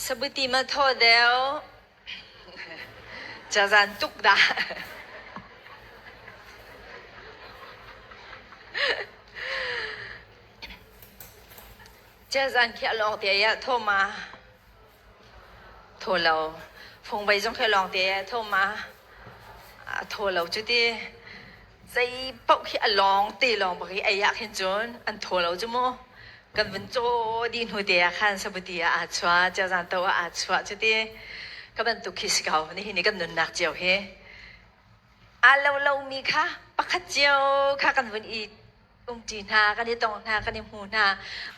Sabuti ma thaw deuh. Cazan tuk dah. Cazan khi a lawng te ah thaw ma? Thaw lo. Fungvei zong khi a lawng te ah thaw ma? A thaw lo cu ti. Zei paoh khi a lawng te lawng bak i ei ah khin cun an thaw lo cu mu. Kan vun caw dih hnu te ah khan sabuti ah aa chuah, ciazan to ah aa chuah cu ti. Ka bantuk khi si ko. Nihin ni kan nunnak cio hi. Aa lo lomi kha pakhat cio kha kan vun i umṭi hna, kan i tong hna, kan i hmu hna.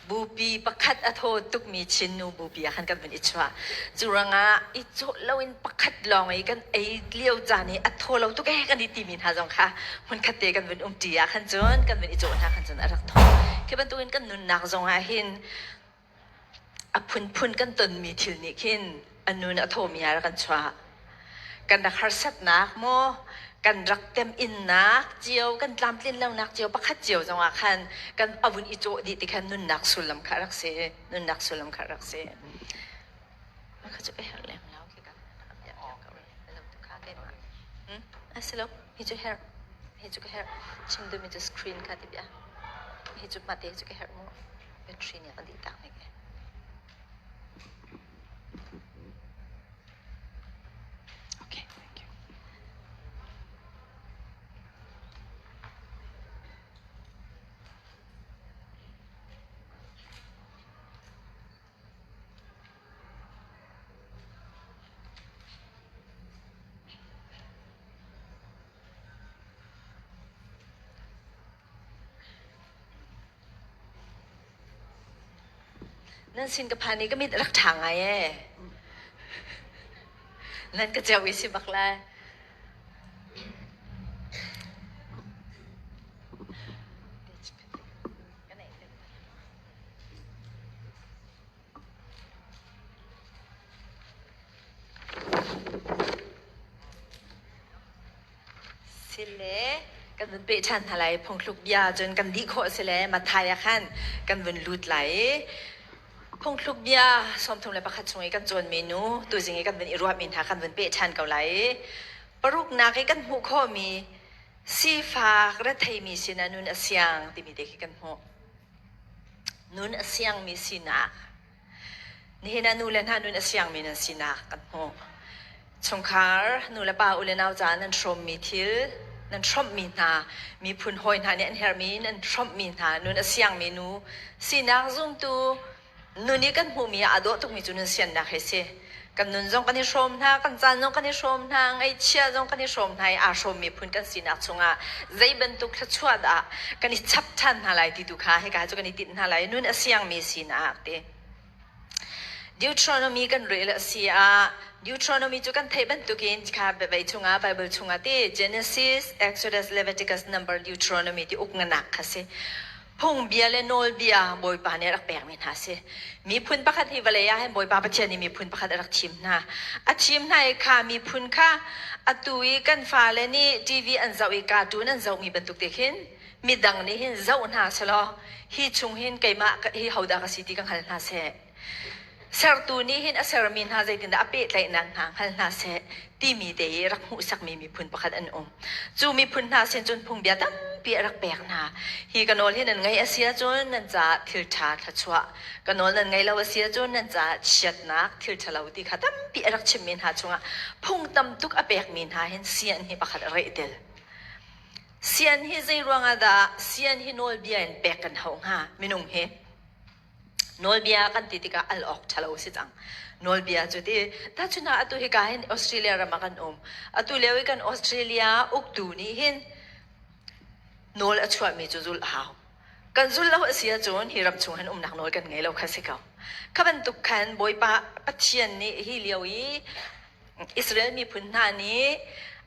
Bupi pakhat a thaw tukmi Chin nu bupi ah khan kan vun i chuah. Cu ruangah i cawh loin pakhat lawng i kan ei lio caan i a thaw lo tuk ee kan i timi hna zong kha hmunkhat te kan vun umṭi ah khan cun kan vun i cawh hna khan cun a rak thaw. Khi bantukin kan nunnak zong ah hin A phunphun kan tonmi thil nih khin a nun a thawmi ah rak kan chuah. Kan rak harsatnak maw, kan rak teminnak cio, kan tlamtlin lonak cio pakhat cio zongah khan kan a vun i cawh dih ti khan nunnak sullam kha a rak si. Nunnak sullam kha a rak si. Kha cu ka herh lem lo khi ka Hmm? A si lo. Hi cu herh. Hi cu ka herh. Chim duhmi cu screen kha ti bia. Hi cu mate hi cu ka herh mu. Battery nih a kan dih tak nek e. Okay, thank you. Nan sin ka phan i ka mit a rak ṭha ngai ee. Nan ka ceu i si bak lai. Sile kan vun peh ṭhan hna lai. Phungthluk bia cun kan dih khawh sile Matthai ah khan kan vun lut lai i phungthluk bia 31 chung i kan cawnmi nu tuzing i kan vun i ruahmi hna kan vun peh ṭhan ko lai i paruknak i kan hmuh khawhmi sifak retheimi sinah nun a siang timi te khi kan hmuh. Nun a siangmi sinak Nihin ah nu le hna nun a siangmi nan sinak kan hmuh. Chungkhar, nu le pa, u le nau caah nan hrawmmi thil, nan hrawmhmi hna, miphun hawi hna nih an herhmi nan hrawmhmi hna, nun a siangmi nu sinak zumtu nun i kan hmuhmi ah aa dawh tukmi cu nun siannak hi a si. Kan nun zong kan i hrawm hna, kan caan zong kan i hrawm hna, ngaihchia zong kan i hrawm hna i aa hrawmmi phun kan sinak chungah zei bantuk thluachuah dah kan i chap ṭhan hna lai ti tu kha hika cu kan i tinh hna lai. Nun a siangmi sinak ti. Deuteronomy kan rel a si ah Deuteronomy cu kan theih bantukin kha vei chungah Bible chungah ti Genesis, Exodus, Leviticus, Number, Deuteronomy ti uk nganak kha si. Phungbia le nawlbia Bawipa nih a rak pekmi hna a si. Miphun pakhat hi vawlei ah hin Bawipa Pathian nih miphun pakhat a rak thim hna. A thim hna i kha miphun kha atu i kan fale nih TV an zoh i cartoon an zohmi bantuk te khin midang nih hin zoh hna selaw hi chung hin keimah hi hodah ka si ti ka hngal hna seh. Sertu nih hin a sermi hna zeitindah a pehtlaihnak hna hngal hna seh timi te i rak hmuhsakmi miphun pakhat an um. Cu miphun hna sin cun phungbia tampi a rak pek hna. Hi ka nawl hi nan ngaih a si ahcun nan caah thil ṭha thluachuah, ka nawl nan ngaih lo a si ahcun nan caah chiatnak thil ṭhalo ti kha tampi a rak chimmi hna chungah phung tam tuk a pekmi hna hin sian hi pakhat a reh tel. Sian hi zei ruangah dah sian hi nawlbia in pek kan hauh hnga minung hi? Nawlbia kan ti tikah al awk ṭhalo a si cang. Nawlbia cu ti tahchun ah atu hika hin Australia ram ah kan um. Atu lio i kan Australia uktu nih hin nawl a chuahmi cu zulh a hau. Kan zulh lo a si ahcun hi ram chung hin umnak nawl kan ngei lo kha si ko. Kha bantuk khan Bawipa Pathian nih hi lio i Israel miphun hna nih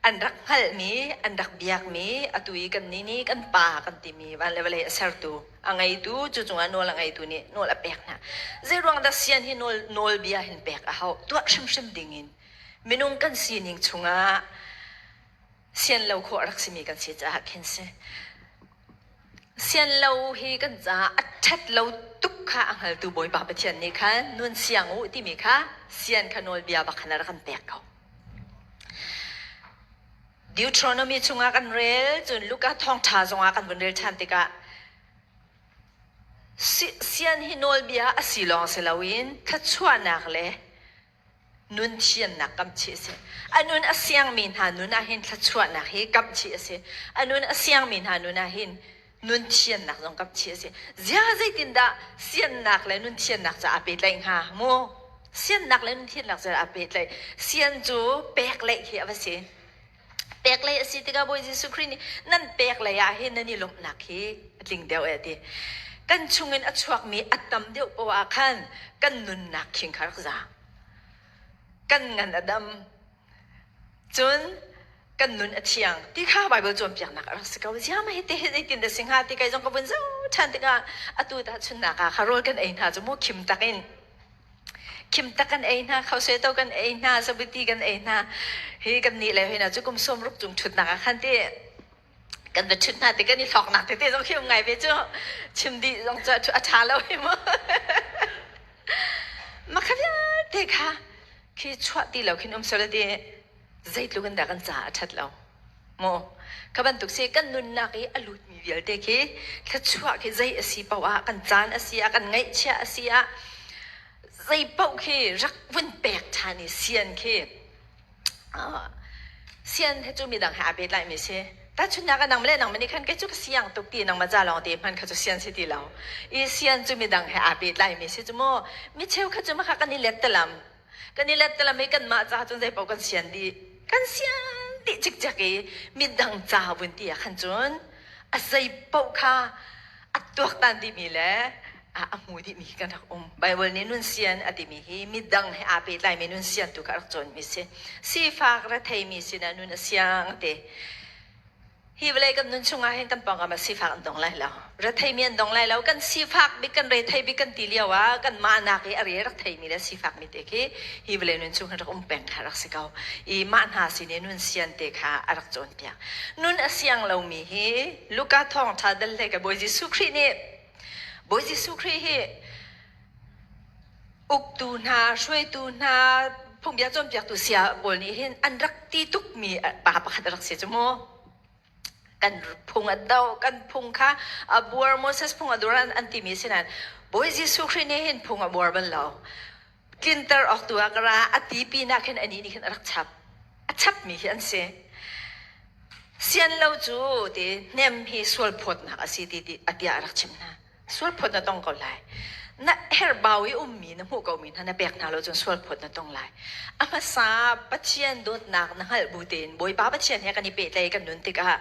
an rak hngalhmi, an rak biakmi, atu i kannih nih kan pa kan timi van le vawlei a sertu, a ngeitu, cu cungah nawl a ngeitu nih nawl a pek hna. Zeiruang dah sian hi nawl, nawlbia hin pek a hauh? Tuah hrimhrim dingin minung kan sining chungah sian lo khawh a rak simi kan si caah khin si. Sian lo hi kan caah a ṭhat lo tuk kha a hngaltu Bawipa Pathian nih khan nun siang u timi kha sian kha nawlbia bak khan a rak kan pek ko. Deuteronomy chungah kan rel, cun Luka thawngṭha zongah kan vun rel ṭhan tikah sian hi nawlbia a si lawng si loin thluachuahnak le nun thiannak kamchih a si. A nun a siangmi hna nun ah hin thluachuahnak hi kamchih a si. A nun a siangmi hna nun ah hin nun thiannak zong kamchih a si. Zia zeitindah siannak le nun thiannak ca aa pehtlaih hnga mu? Siannak le nun thiannak ca aa pehtlaih. Sian cu pek lei khi a va si. Pek lei a si tikah Bawi Jesuh Khrih nih nan pek lei ah hin nan i lawmhnak hi a tling deuh e a ti. Kan chungin a chuakmi a tam deuh poah ah khan kan nunnak khing kha rak za. Kan ngan a dam. Cun kan nun a thiang ti kha Bible cawnpiaknak a rak si ko. Ziah mah hi te hi zeitin dah si hnga ti kai zong ka vun zoh ṭhan tikah atu tahchunhnak ah kha rawl kan ei hna cu mu khim tak in Khimtak kan ei hna, khausueto kan ei hna, sabuti kan ei hna. Hi kan nih le hoi cu kum 60 cung ṭhutnak ah khan ti kan va ṭhut hna ti kan i hlawknak tete zong khi um ngai ve cu. Chim dih zong cu a ṭha lo hi mu. Mah kha vialte kha khi chuah ti lo khin um sel ti zeitluk in dah kan caah a ṭhat lo. Maw kha bantuk si kan nunnak i a lutmi vialte khi thluachuah khi zei a si paoh ah kan caan a si ah kan ngaihchia a si ah zei paoh khi rak vun pek ṭhan i sian khi sian he cu midang he aa pehtlaimi si. Tahchunhnak ah nang le nangmah nih khan kei cu ka siang tuk ti nangmah ca lawng te hman kha cu sian si ti lo. I sian cu midang he aa pehtlaimi si cu mu. Mi cheu kha cu mah kha kan i let talam. Kan i lettelam i kanmah ca cun zeipaoh kan sian dih. Kan sian dih cikcek i midang ca vun ti ah khan cun a zeipaoh kha a tuaktan dihmi le a hmu dihmi kan rak um. Baibal nih nun sian a timi hi midang he aa pehtlaimi nun sian tu kha a rak cawnmi si. Sifak retheimi sinah nun a siang te. Hi vawlei kan nun chungah hin kan pawngkam ah sifak an dong lai lo. Retheimi an dong lai lo. Kan sifak bik, kan rethei bik kan ti lio ah kanmah nak i a re rak theimi le sifak mi te khi hi vawlei nun chung hin rak um peng kha rak si ko. I mah hna sin i nun sian te kha a rak cawnpiak. Nun a siang lomi hi Luka thawngṭha dal hlei ka Bawi Jesuh Khrih nih Bawi Jesuh Khrih hi uktu hna, hruaitu hna, phungbia cawnpiaktu saya pawl nih hin an rak ti tukmi pa pakhat a rak si cu mu. Kan phung a do, kan phung kha a buar, Moses phung a dur an, an timi si nain Bawi Jesuh Khrih nih hin phung a buar bal lo. Tlinter awk tu ah ka ra a ti pinak hin anih nih hin a rak chap. A chapmi hi an si. Sian lo cu ti hnem hi sual phawtnak a si ti, ti a tiah a rak chimh hna. Sualphawt na tong ko lai. Na herhbau i ummi na hmuh komi hna na pek hna lo cun sualphawt na tong lai. A hmasa Pathian dawtnak na hngalh bu tein Bawipa Pathian he kan i pehtlaih kan nun tikah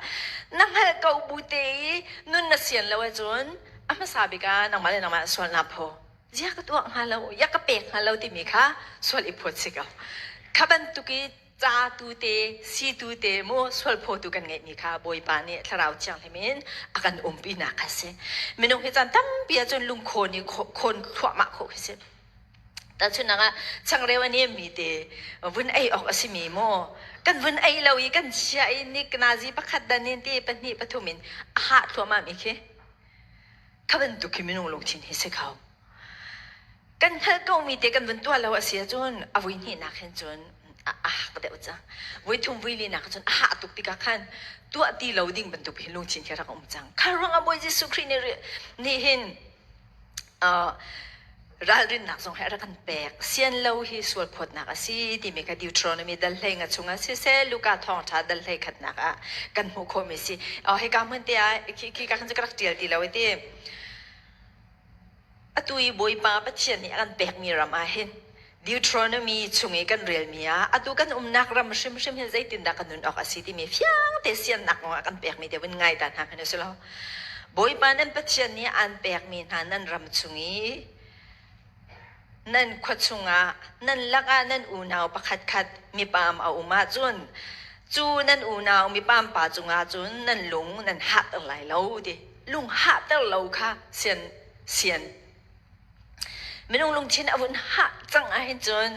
na hngalh ko bu te i nun na sian lo ahcun a hmasa bik ah nangmah le nangmah sual naa phaw. Zia ka tuah hnga lo, ya ka pek hnga lo timi kha sual i phawt si ko. Kha bantuk i ca tu te, si tu te mu sualphawtu kan ngeihmi kha Bawipa nih Thlarau Thianghlim in a kan umpinak kha si. Minung hi caan tampi ahcun lungkhawn i khawn thluahmah khawh khi si. Tahchunhnak ah changreu a nemmi te vun ei awk a simi mu kan vun ei lo i kan chia i nik nazi pakhat dan in ti pahnih pathum in a hah thluahmah mi khi kha bantuk khi minung lungthin hi si kho. Kan hngalh komi te kan vun tuah lo a si ahcun a vui hnihnak hin cun a hak deuh cang. Voi thum vui linak cun a hah tuk tikah khan tuah ti lo ding bantuk hin lungthin khi rak um cang. Kha ruangah Bawi Jesuh Khrih nih nih hin ralrinnak zong he a rak kan pek. Sian lo hi sual phawtnak a si timi kha Deuteronomy dal hlei nga chungah siseh Luka thawngṭha dal hlei khatnak ah kan hmuh khawhmi si. Hika hmun te ah khi ka khan cu ka rak ṭial ti lo i ti. Atu i Bawipa Pathian nih a kan pekmi ram ah hin Deuteronomy chung i kan relmi ah atu kan umnak ram hrimhrim hin zeitindah kan nun awk a si timi fiang te siannak kong ah kan pekmi te vun ngai ta hna hmanh u law Bawipa nan Pathian nih aan pekmi hna nan ram chung i nan khua chungah nan lakah nan unau pakhatkhat mipaam a um ahcun cu nan unau mipaam pa cungah cun nan lung nan hahter lai lo ti lung hahter lo kha sian sian minung lungthin a vun hah cang ahhin cun.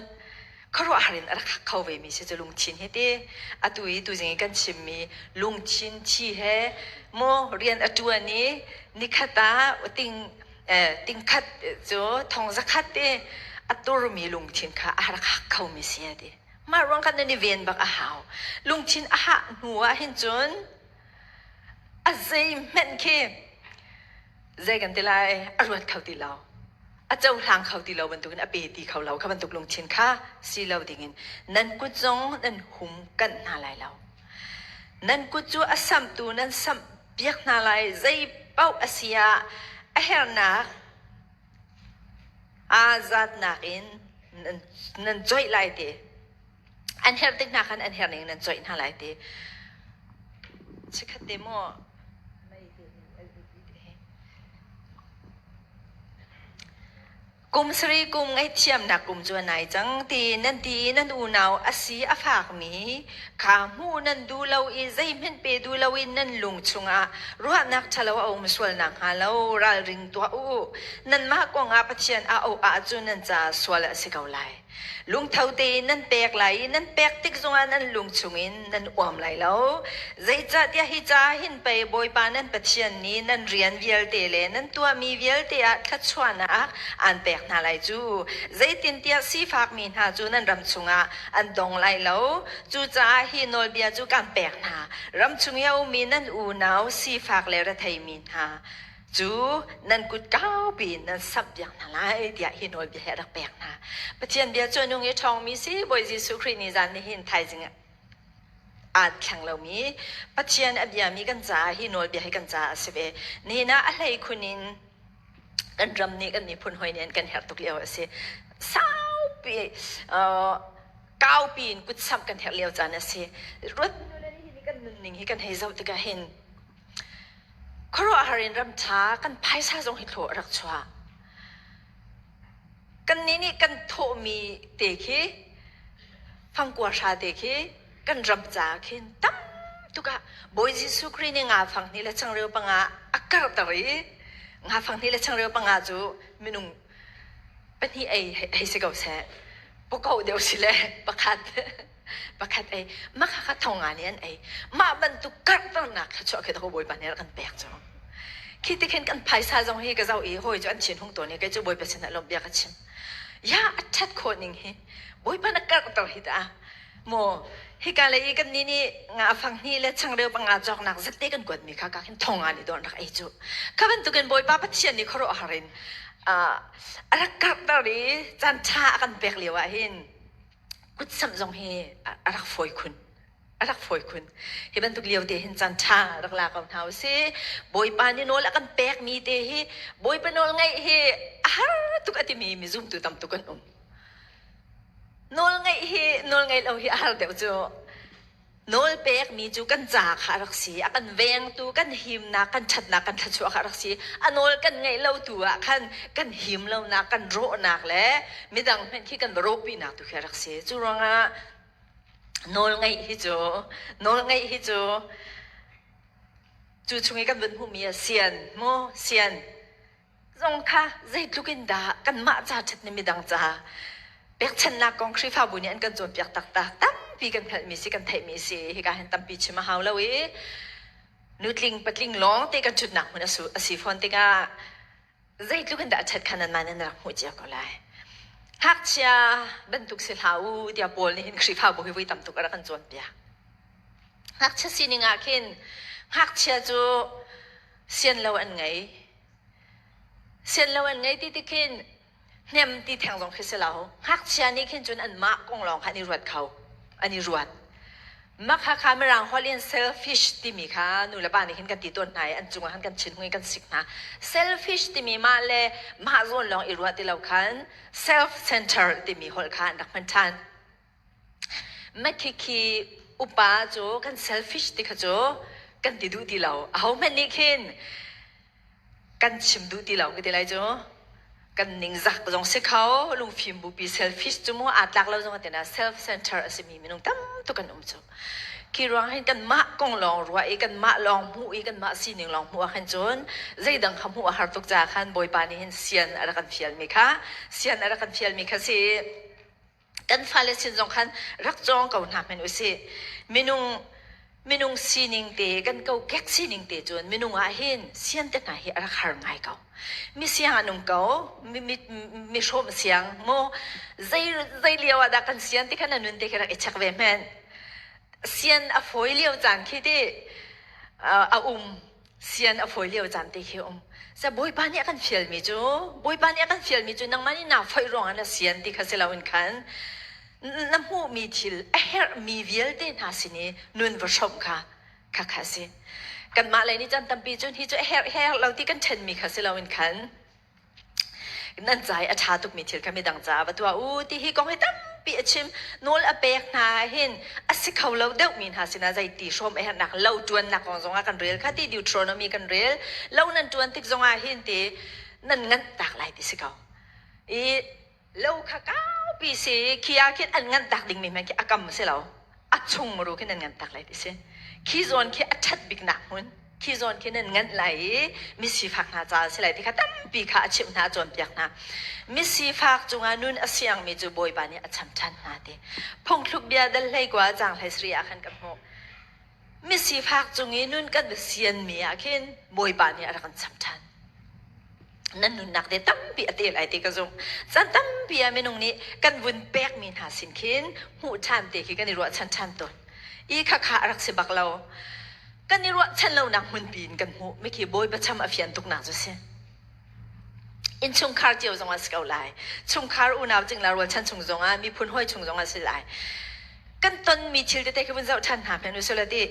Khuaruahhar in a rak hak kho vemi si cu lungthin hi ti. Atu i tuzing i kan chimmi lungthin thi he maw rian a ṭuan i nikhat ah ting tingkhat cu thong zakhat i a turmi lungthin kha a rak hak khomi si a ti. Mah ruang khan nan i ven bak a hau. Lungthin a hah hnu ah hin cun a zeihmanh khi zei kan ti lai a ruat kho ti lo. A cohlang kho ti lo bantukin a pe ti kho lo kha bantuk lungthin kha si lo dingin nan kut zong nan hum kanh hna lai lo. Nan kut cu a samhtu nan samh piak hna lai zei paoh a si ah a hernak aa zatnak in nan, nan coih lai ti. An herh tik hna khan an herh ning nan coih hna lai ti. Chikkhat te maw Kum sarih kum ngaihthiamnak kum cu a nai cang ti nan ti i nan unau a si a fakmi kha hmuh nan duh lo i zeihmanh pe duh loin nan lung chungah ruahnak ṭhalo a um sual nakhnga lo ralring tuah u. Nanmah kongah Pathian a auh ahcun nan caah sual a si ko lai. Lungtho tein nan pek lai i nan pek tik zongah nan lung chungin nan uam lai lo. Zeicahtiah hi ca hin pei Bawipa nan Pathian nih nan rian vialte le nan tuahmi vialte ah thluachuahnak aan pek hna lai cu. Zeitintiah sifakmi hna cu nan ram chungah an dong lai lo. Cucaah hi nawlbia cu kaan pek hna. Ram chung i a ummi nan unau sifak le retheimi hna cu nan kut kaupi in nan samhpiak hna lai tiah hi nawlbia hi a rak pek hna. Pathian bia cu a nung i a ṭhawngmi si Bawi Jesuh Khrih nih zan nihin thaizing aa thleng lomi Pathian a biami kan caah hi nawlbia hi kan caah a si ve. Nihin ah a hleikhun in kan ram nih kan miphun hawi nih an kan herh tuk lio a si. Saupi kaupi in kutsamh kan herh lio caan a si. Ruat kan nunning hi kan hei zoh tikah hin Khuaruahhar in ram ṭha kan phaisa zong hi thlawh a rak chuah. Kannih nih kan thawhmi te khi fangkua hra te khi kan ram caah khin tam tuk ah Bawi Jesuh Khrih nih nga fang hnih le changreu panga a karhter i nga fang hnih le changreu panga cu minung pahnih ei hei si ko seh. Pakoh deuh si le pakhat. Pakhat ei mah kha thong nga nih an ei. Mah bantuk karhternak thluachuah khi dah Bawipa nih a rak kan pek cu. Khi ti khin kan phaisa zong hi ka zoh i hawi cu an thin hung tawn i kei cu Bawipa sinah lawmh bia ka chim. Ya a ṭhat khawh ning hi Bawipa na karhter hi ta maw hika lei i kan nih nih nga fang hnih le changreu panga cawknak zatte kan kuatmi kha ka khin thong nga nih dawn rak ei cu. Kha bantukin Bawipa Pathian nih khuaruahhar in a rak karhter i caan ṭha a kan pek lio ah hin Kutsamh zong hi a rak fawi khun. A rak fawi khun. Hi bantuk lio te hin caan ṭha rak la ko hna usih. Bawipa nih nawl a kan pekmi te hi Bawipa nawl ngaih hi a har tuk a timi mizumtu tam tuk an um. Nawl ngaih hi nawl ngaih lo hi a har deuh cu. Nawl pekmi cu kan ca kha a rak si. A kan vengtu, kan himnak, kan ṭhatnak, kan thluachuah kha a rak si. A nawl kan ngaih lo tu ah khan kan him lonak, kan rawhnak le midang hmanh khi kan va rawhpinak tu khi a rak si. Cu ruangah nawl ngaih hi cu nawl ngaih hi cu cu chung i kan vun hmuhmi a sian mu sian zong kha zeitluk in dah kanmah ca ṭhat nih midang ca pekchanhnak kong Khrihfabu nih an kan cawnpiak taktak tampi kan hngalhmi si kan theihmi si hika hin tampi chim a hau lo i nutling patling lawng te kan ṭhutnak hmun a si fawn tikah zeitluk in dah a ṭhat kha nanmah nan rak hmuh cio ko lai. Ngakchia bantuk si hlah u tiah Paul nih hin Khrihfabu hi voi tam tuk a rak kan cawnpiak. Ngakchia sining ah khin ngakchia cu sian lo an ngei. Sian lo an ngei ti ti khin hnem ti theng zong khi si lo. Ngakchia nih khin cun anmah kong lawng kha an i ruat kho. An i ruat. Mah kha kha Mirang holh in selfish timi kha nu le pa nih hin kan ti tawn hna i an cungah khan kan chin hung i kan sik hna. Selfish timi mah le mah zawn lawng i ruah ti lo khan self-centered timi holh kha an rak hman ṭhan. Makhikhi upa cu kan selfish ti kha cu kan ti duh ti lo. Ahohmanh nih khin kan chim duh ti lo ka ti lai cu. Kan ningzak zong si kho, lungfim bupi selfish cu mu aa tlak lo zong tina self-center a simi minung tam tuk kan um cu. Khi ruang hin kanmah kong lawng ruah i kanmah lawng hmuh i kanmah sining lawng hmuh ah khan cun zeidang kha hmuh a har tuk caah khan Bawipa nih hin sian a rak kan fialmi kha sian a rak kan fialmi kha si. Kan fale sin zong khan rak cawng ko hna hmanh usih. Minung minung sining te kan kokek sining te cun minung ah hin sian te hna hi a rak har ngai ko. Mi siang an um ko, mi mi mi hrawm siang mu zei zei lio ah dah kan sian ti khan na nun te khi rak i check ve hmanh. Sian a fawi lio caan khi ti a um sian a fawi lio caan te khi um. Sa Bawipa nih a kan fialmi cu Bawipa nih a kan fialmi cu nangmah nih naa foih ruangah na sian ti kha si loin khan na hmuhmi thil a herhmi vialte hna sin i nun va hrawmh kha kha kha a si. Kanmah lei nih caan tampi cun hi cu a herh herh lo ti kan ṭhenmi kha si loin khan nan ca i a ṭha tukmi thil kha midang caah va tuah u ti hi kong hi tampi a chim. Nawl a pek hna hin a si kho lo deuhmi hna sinah zeiti hrawm a herhnak lo ṭuannak kong zongah kan rel kha ti Deuteronomy kan rel. Lo nan ṭuan tik zongah hin ti nan nganh tak lai ti si ko. I lo kha kaupi si khi ah khin an nganh tak dingmi hmanh khi a kam si lo a chung muru khin an nganh tak lai ti si khi zawn khi a ṭhat bik nak hmun khi zawn khi nan nganh lai i misifak hna ca si lai ti kha tampi kha a chimh hna a cawnpiak hna misifak cungah nun a siangmi cu Bawipa nih a cham ṭhan hna ti phungthluk bia dal hlei kua caang hlei sari ah khan kan hmuh misifak cung i nun kan sianmi ah khin Bawipa nih a rak kan cham ṭhan nan nunnak te tampi a te lai ti ka zumh. Caan tampi ah minung nih kan vun pekmi hna sin khin hmuh ṭhan te khi kan i ruahchan ṭhan tawn. I khakha a rak si bak lo. Kan i ruahchan lonak hmunpi in kan hmuh. Mikhi Bawipa cham a fian tuknak cu si. Innchungkhar cio zong ah si ko lai. Chungkhar unau cingla rualchan chung zong ah miphun hawi chung zong ah si lai. Kan tonmi thil tete khi vun zoh ṭhan hna hmanh usih law ti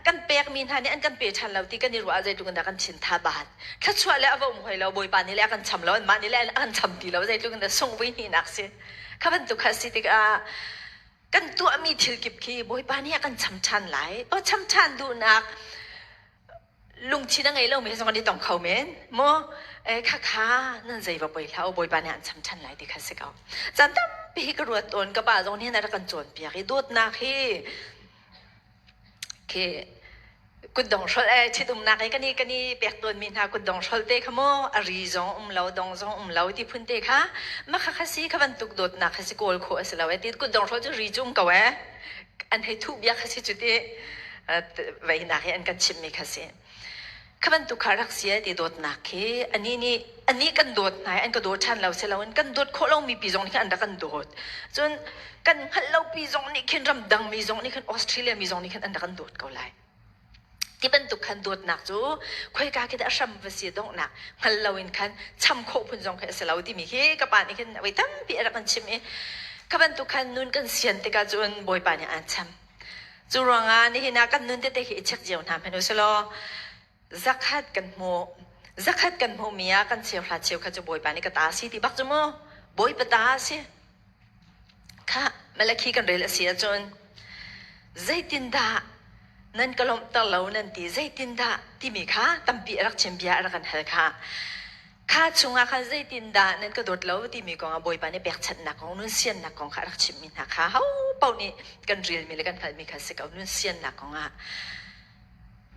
kan pekmi hna nih an kan pe ṭhan lo ti kan i ruah ah zeitluk in dah kan thin tha baat. Thluachuah le a va um hoi lo, Bawipa nih le a kan cham lo, anmah nih le a kan cham ti lo, zeitluk in dah sungh vui hnihnak si. Kha bantuk kha a si tikah kan tuahmi thil kip khi Bawipa nih a kan cham ṭhan lai. Aw cham ṭhan duhnak lungthin a ngei lomi he zong an i tong kho men maw khakha nan zei va poi hlah u bawipa nih an cham ṭhan lai ti kha si ko caan tampi hi ka ruat tawn ka pa zong nih a rak kan cawnpiak i dawtnak hi khi kutdong hrolh e ṭhitumnak i kan i kan i pek tawnmi hna kutdong hrolh te kha maw a ri zong um lo dong zong um lo ti phun te kha mah kha kha si kha bantuk dawtnak kha si kawl khawh a si lo e ti kutdong hrolh cu ri cu um ko e an hei thuh bia kha si cu ti veinak hi an kan chimhmi kha si. Kha bantuk kha rak si ti dawtnak khi ani nih ani kan dawt hna an ka dawt ṭhan lo si loin kan dawt khawh lomi pi zong nih khin an rak kan dawt. Cun kan hngalh lo pi zong nih khin ramdang mi zong nih khin Australia mi zong nih khin an rak kan dawt ko lai. Ti bantuk khan dawtnak cu khoika khi dah a hram va si donghnak hngal loin khan cham khawh phun zong khi a si lo timi khi ka pa nih khin voi tampi a rak kan chimh i kha bantuk khan nun kan sian tikah cun Bawipa nih aan cham. Cu ruangah nihin ah kan nun tete khi i check cio hna hmanh u silaw zakhat kan hmuh zakhat kan hmuhmi ah kan cheuhra cheukhat cu Bawipa nih ka ta si ti bak cu mu Bawipa ta a si. Khah, Malakhi kan rel a si ahcun zeitindah nan ka lawmhter lo nan ti zeitindah timi kha tampi a rak chim bia a rak kan hal kha. Kha chungah khan zeitindah nan ka dawt lo timi kong ah Bawipa nih pekchanhnak kong, nun siannak kong kha a rak chimmi hna kha ho paoh nih kan relmi le kan hngalhmi kha si ko nun siannak kong ah.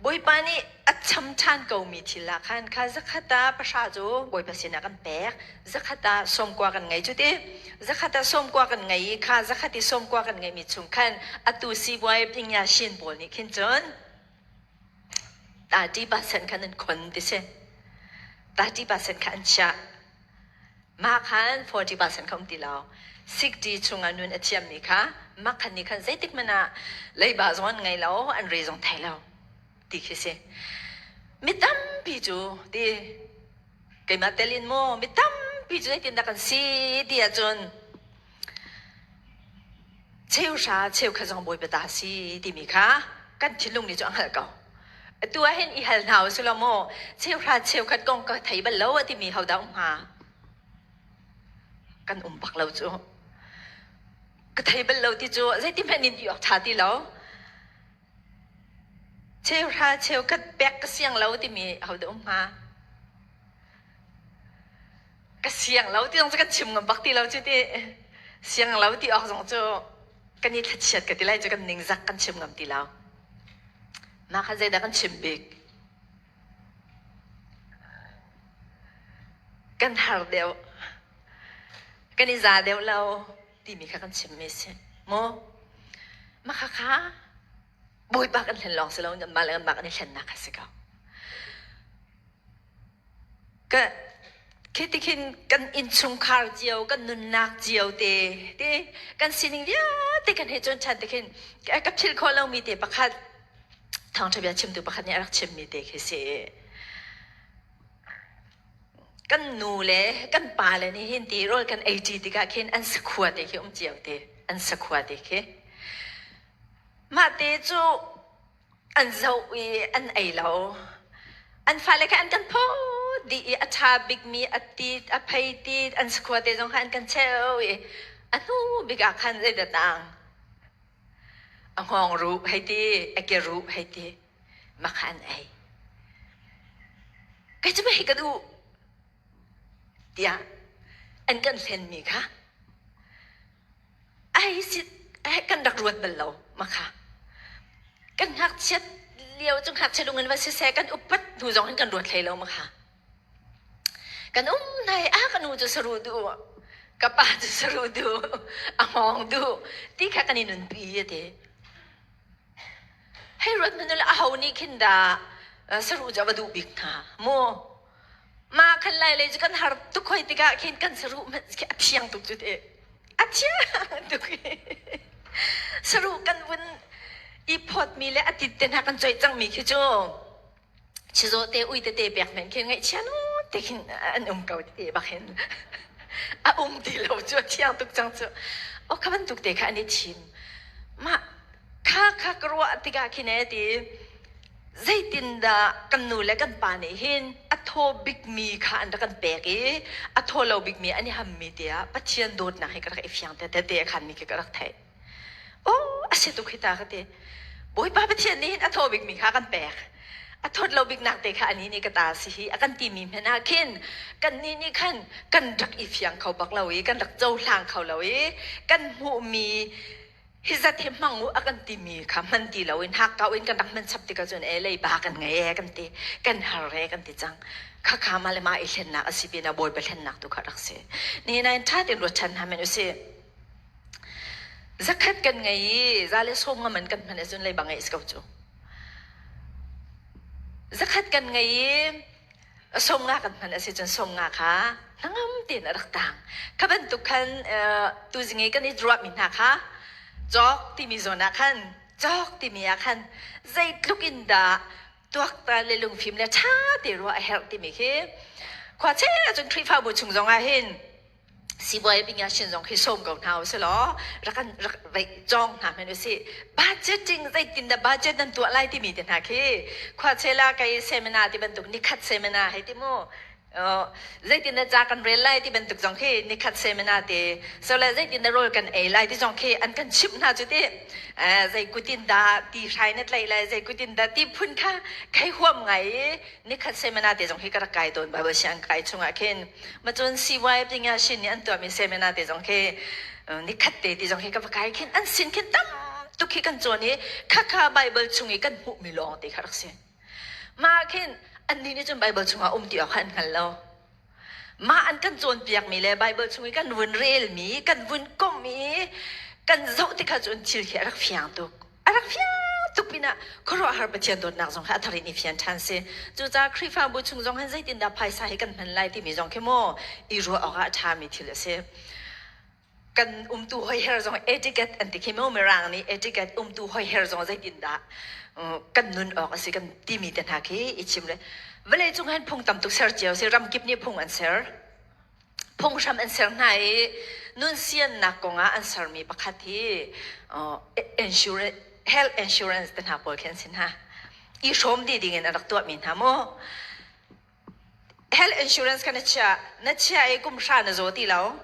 Bawipa nih a cham ṭhan komi thil ah khan kha zakhat ah pahra cu Bawipa sinah kan pek, zakhat ah sawmkua kan ngei cu ti. Zakhat ah sawmkua kan ngei i kha zakhat i sawmkua kan ngeihmi chung khan atu sibuai Pingya Shin pawl nih khin cun 30% khan an khon ti si. 30% kha an chiah. Mah khan 40% kha um ti lo. 60 chungah nun a thiammi kha mah khan nih khan zeitik hmanh ah leiba zong an ngei lo, an re zong thei lo ti khi si. Mi tampi cu ti keimah tel in maw mi tampi cu zeitindah kan si ti ahcun cheuhra cheukhat zong Bawipa ta si timi kha kan thinlung nih cu a hngalh ko. Atu ah hin i hal hna u sih law maw cheuhra cheukhat kong ka thei bal lo a timi hodah um hnga? Kan um bak lo cu. Ka thei bal lo ti cu zeiti hmanh in ti awk ṭha ti lo. Cheuhra cheukhat pek ka siang lo timi hodah um hnga? Ka siang lo ti zong cu kan chim ngam bak ti lo cu ti. Siang lo ti awk zong cu kan i thlachiat ka ti lai cu kan ningzak kan chim ngam ti lo. Mah kha zeidah kan chim bik? Kan har deuh. Kan i za deuh lo. timi kha kan chimmi si. Mu mah kha Bawipa kan hlen lawng si lo kanmah le kanmah kan i hlennak kha si ko. Ka khi tikhin kan innchungkhar cio kan nunnak cio te te kan sining vialte kan hei cuan ṭhan tikhin ka philh khawh lomi te pakhat thawngṭha bia chimtu pakhat nih a rak chimmi te khi si. Kan nu le kan pa le nih hin ti rawl kan ei ṭi tikah khin an sakhua te khi um cio te an sakhua te khi mah te cu an zoh i an ei lo. An fale kha an kan phawt dih i a ṭha bikmi a tit, a phei tit, an sakhua te zong kha an kan cheu i a hnu bik ah khan zeidah tang a hngawng ruh hei ti, a ke ruh hei ti, mah kha an ei. Kei cu hei ka duh tiah an kan hlenmi kha Ai si kan rak ruat bal lo ma kha. Kan ngakchiat lio cu ngakchia lung in va siseh kan upat hnu zong hin kan ruat hlei lo ma kha. Kan um nai a ka nu cu saru duh ka pa cu saru duh a hngawng duh ti kha kan i nunpi ati. Hei ruat hmanh u aho nih khin dah saru cu a va duh bik hnga mu. Mah khan lai lei cu kan har tuk hoi tikah khin kan saruh hmanh khi a thiang tuk cu te. A thiang tuk i saruh kan vun i phawtmi le a tit te hna kan coih cangmi khi cu chizawh te ui tete pek men khin ngaihchia nu te khin an um ko te bak hin a um ti lo cu a thiang tuk cang cu. O kha bantuk te kha an i thim. Mah kha kha ka ruah tikah khin e ti zeitindah kan nu le kan pa nih hin a thaw bikmi kha an rak kan pek i a thaw lo bikmi an i hammi tiah Pathian dawtnak hi ka rak i fiang te te a khanmi khi ka rak theih. Oh, a si tuk hi ta ka ti. Bawipa Pathian nih hin a thaw bikmi kha kan pek. A thawt lo biknak te kha anih nih ka ta si hi a kan timi hmanh ah khin kannih nih khan kan rak i fiang kho bak lo i kan rak cohlang kho lo i kan hmuhmi hi zat hi hmang u a kan timi kha hman ti loin hakkau in kan rak hman chap tikah cun e leiba kan ngei e kan ti kan har e kan ti cang khakha mah le mah i hlennak a si pinah bawipa hlennak tu kha rak si ni nain ṭha tein ruat ṭhan hna men usih zakhat kan ngei i za le sawm nga man kan hman ahcun leiba ngeih si ko cu zakhat kan ngei i Sawmnga kan hman a si cun sawmnga kha hnangam tein a rak tang. Kha bantuk khan tuzing i kan i ruahmi hna kha cawk timi zawn ah khan cawk timi ah khan zeitluk in dah tuaktan le lungfim le ṭha te ruah a herh timi khi khua chel ahcun Khrihfabu chung zong ah hin sibawi bing shin zong khi sawm ko hna usih law rak kan rak veih cawng hna hmanh usih budgeting zeitin dah budget nan tuah lai timi te hna khi khuachela kei seminar ti bantuk nikhat seminar hei ti mu zeitin dah ca kan rel lai ti bantuk zong khi nikhat seminar te so le zeitin dah rawl kan ei lai ti zong khi an kan chimh hna cu ti zei kutin dah ti hrai na tlaih lai zei kutin dah ti phun kha kai huam ngai i nikhat seminar te zong hi ka rak kai tawn Bible siang kai chungah khin Ma cun CY pinga shin nih an tuahmi seminar te zong khi nikhat te ti zong khi ka va kai khin an sin khin tam tuk khi kan cawn i khakha Bible chung i kan hmuhmi lawng te kha rak si. Mah khin annih nih cun Bible chungah um ti awk kha an hngal lo. Mah an kan cawnpiakmi le Bible chung i kan vun relmi, kan vun komh i kan zoh tikah cun thil khi a rak fiang tuk. A rak fiang tuk pinah khuaruahhar Pathian dawtnak zong kha a thar in i fian ṭhan si. Cucaah Khrihfabu chung zong hin zeitindah phaisa hi kan hman lai timi zong khi maw i ruah awkah a ṭhami thil a si. Kan umtu hoiher zong etiquette an ti khi maw Mirang nih etiquette umtu hoiher zong zeitindah kan nun awk a si kan timi te hna khi i chim le vawlei cung hin phung tam tuk ser cio si ramkip nih phung an ser. Phunghram an ser hna i nunsiannak kongah an sermi pakhat hi insurance, health insurance te hna pawl khi an si hna. I hrawm dih dingin an rak tuahmi hna mu. Health insurance kha na chiah, na chiah i kum hra na zaw ti lo.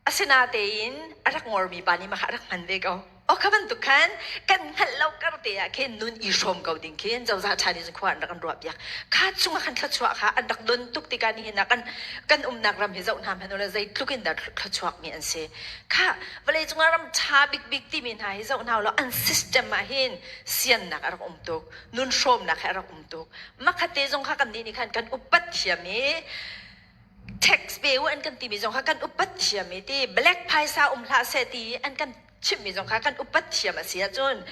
Asinatein a rak ngormi pa nih mah kha a rak hman ve ko. O kha bantuk khan kan hngalh lo kar te ah khin nun i hrawm ko ding khin cozah ṭha nih cun khua an rak kan ruah piak. Kha chungah khan thluachuah kha an rak don tuk tikah nihin ah kan kan umnak ram hi zoh hna hmanh ula zeitluk in dah thluachuakmi an si. Kha vawlei cungah ram ṭha bikbik timi hna hi zoh hna ulaw an system ah hin siannak a rak um tuk, nun hrawmnak hi a rak um tuk. Makhat te zong kha kannih nih khan kan upat thiam i. Tax pe u an kan timi zong kha kan upat thiam i ti black phaisa um hlah seh ti an kan chimhmi zong kha kan upat thiam a si ahcun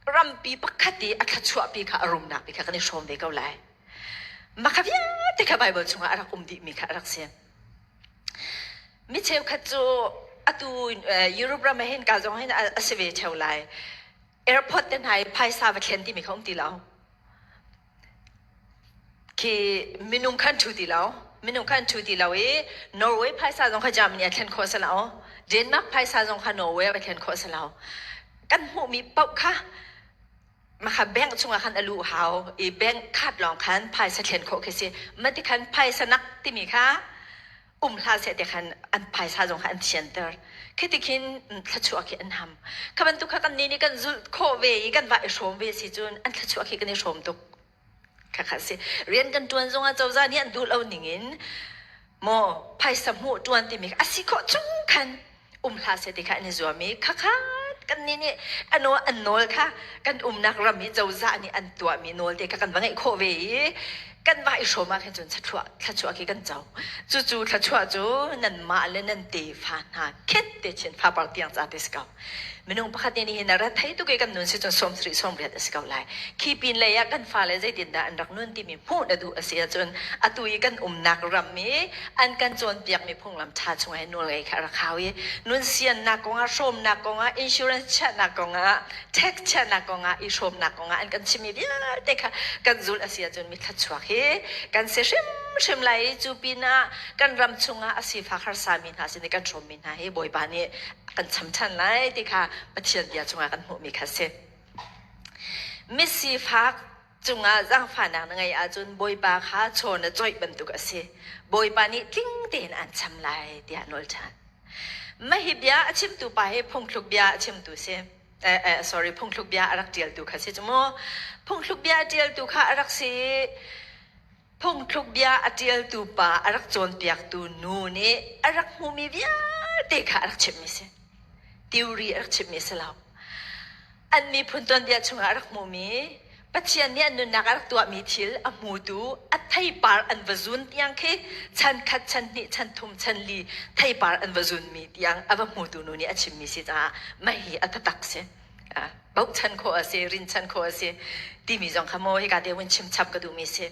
rampi pakhat i a thluachuahpi kha a rumnak pi kha kan i hrawm ve ko lai. Mah kha vialte kha Baibal chungah a rak um dihmi kha a rak si. Mi cheukhat cu atu Europe ram ah hin ka zong hin a si ve theo lai. Airport te hna i phaisa va thlen timi kha um ti lo. Khi minung khan ṭhu ti lo. Minung khan ṭhu ti lo i Norway phaisa zong kha Germany a thlen khawh si lo. Denmark phaisa zong kha Norway a thlen khawh si lo. Kan hmuhmi paoh kha Makha bank chungah khan a luh hau i bank card lawng khan phaisa thlen khawh khi si. Mati khan phaisa nak timi kha um hlah seh ti khan an phaisa zong kha an thianter. Khi ti khin thluachuah khi an ham. Kha bantuk kha kan nih nih kan zulh khawh ve i kan va i hrawm ve si cun an thluachuah khi kan i hrawm tuk. Khakha si. Rian kan ṭuan zongah cozah nih an duh lo ningin maw phaisa hmuh ṭuan timi a si khawh chung khan um hlah seh ti kha an i zuam i khakha kannih nih an an nawl kha kan umnak ram i cozah nih an tuahmi nawl te kha kan va ngeih khawh ve i kan va i hrawm ah khin cun thluachuah khi kan co. Cucu thluachuah cu nanmah le nan tefa hna khet te chin fapar tiang ca te si ko. Minung pakhat nih nihin a rat thei tuk i kan nun si cun 30 sawmriat a si ko lai. Khi pin lei ah kan fale zeitindah an rak nun timi hmuh na duh a si ahcun atu i kan umnak ram i an kan cawnpiakmi phunglam ṭha chungah hin nawlngei kha a rak hau i nun siannak kongah, hrawmnak kongah, insurance chiahnak kongah, tax chiahnak kongah, i hrawmnak kongah an kan chimmi vialte kha kan zulh a si ahcun mi thluachuak hi kan si hrimhrim lai i cu pinah kan ram chungah a sifak harsami hna sin i kan hrawmmi hna hi Bawipa nih kan cham ṭhan lai ti kha Pathian bia chungah kan hmuhmi kha a si. Misifak cungah zaangfahnak na ngeih ahcun Bawipa kha chaw na coih bantuk a si. Bawipa nih tling tein aan cham lai tiah nawl ṭhan. Mah hi bia a chimtu pa hi phungthluk bia a chimtu si. Eh, eh, sorry, phungthluk bia a rak ṭialtu kha si cu mu. Phungthluk bia a ṭialtu kha a rak si i Phungthluk bia a ṭialtu pa a rak cawnpiaktu nu nih a rak hmuhmi vialte kha a rak chimhmi si. Theory a rak chimhmi si lo. An miphun tuanbia chungah a rak hmuhmi, Pathian nih an nunnak a rak tuahmi thil a hmutu, a theipar an va zun tiang khi chan khat, chan hnih, chan thum, chan li theipar an va zunmi tiang a va hmutu nu nih a chimmi si caah mah hi a taktak si. Bochan khawh a si, rinchan khawh a si timi zong kha maw hika te hun chim chap ka duhmi si.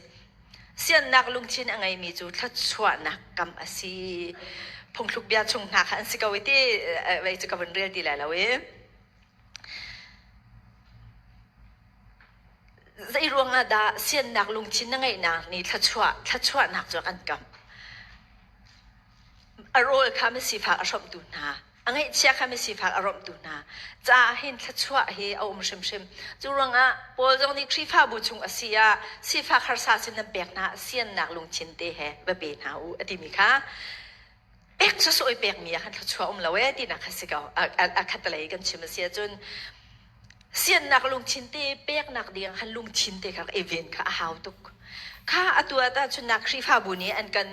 Siannak lungthin a ngeimi cu thluachuahnak kam a si. Phungthluk bia chung hna kha an si ko i ti vei cu ka vun rel ti lai lo i. Zei ruangah dah siannak lungthin na ngeihnak nih thluachuah thluachuahnak cu a kan kamh? A rawl kha misifak a hrawmhtu hna, a ngaihchia kha misifak a romhtu hna caah hin thluachuah hi a um hrimhrim. Cu ruangah Paul zong nih Khrihfabu chung a si ah sifak harsa sin nan pek hna siannak lungthin te he va pe hna u a timi kha pek sawsawh i pekmi ah khan thluachuah um lo ee tinak kha si ko. A khatalei kan chim a si ahcun siannak lungthin te peknak ding khan lungthin te kha i ven kha a hau tuk. Kha atu ah tahchunnak Khrihfabu nih an kan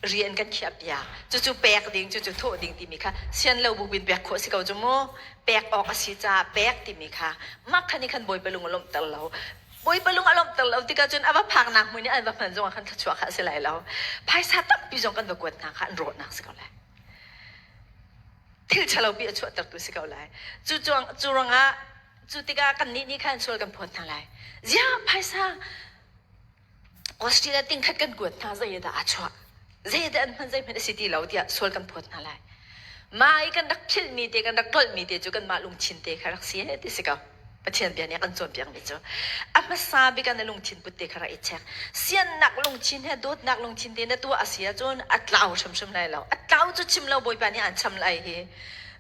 rian kan khiah piak. Cucu pek ding, cucu thawh ding timi kha sian lo bu bin pek khawh si ko cu mu. Pek awk a si caah pek timi kha mah khan i khan Bawipa lung a lawmhter lo. Bawipa lung a lawmhter lo tikah cun a va phaknak hmun i an va hman zongah khan thluachuah kha a si lai lo. Phaisa tampi zong kan va kuat hna kha an rawhnak si ko lai. Thil ṭhalo pi a chuahtertu si ko lai. Cu cu ruangah cu tikah kannih nih khan sual kan phawt hna lai. Ziah phaisa Australia tingkhat kan kuat hna zei dah aa chuah zei dah an hman zeihmanh a si ti lo tiah sual kan phawt hna lai. Mah i kan rak philhmi te kan rak tlolhmi te cu kanmah lungthin te kha rak si he ti si ko. Pathian bia nih a kan cawnpiakmi cu a hmasa bik ah na lungthin put te kha rak i check. Siannak lungthin he dawtnak lungthin te na tuah a si ahcun a tlau hrimhrim lai lo. A tlau cu chim lo Bawipa nih aan cham lai hi.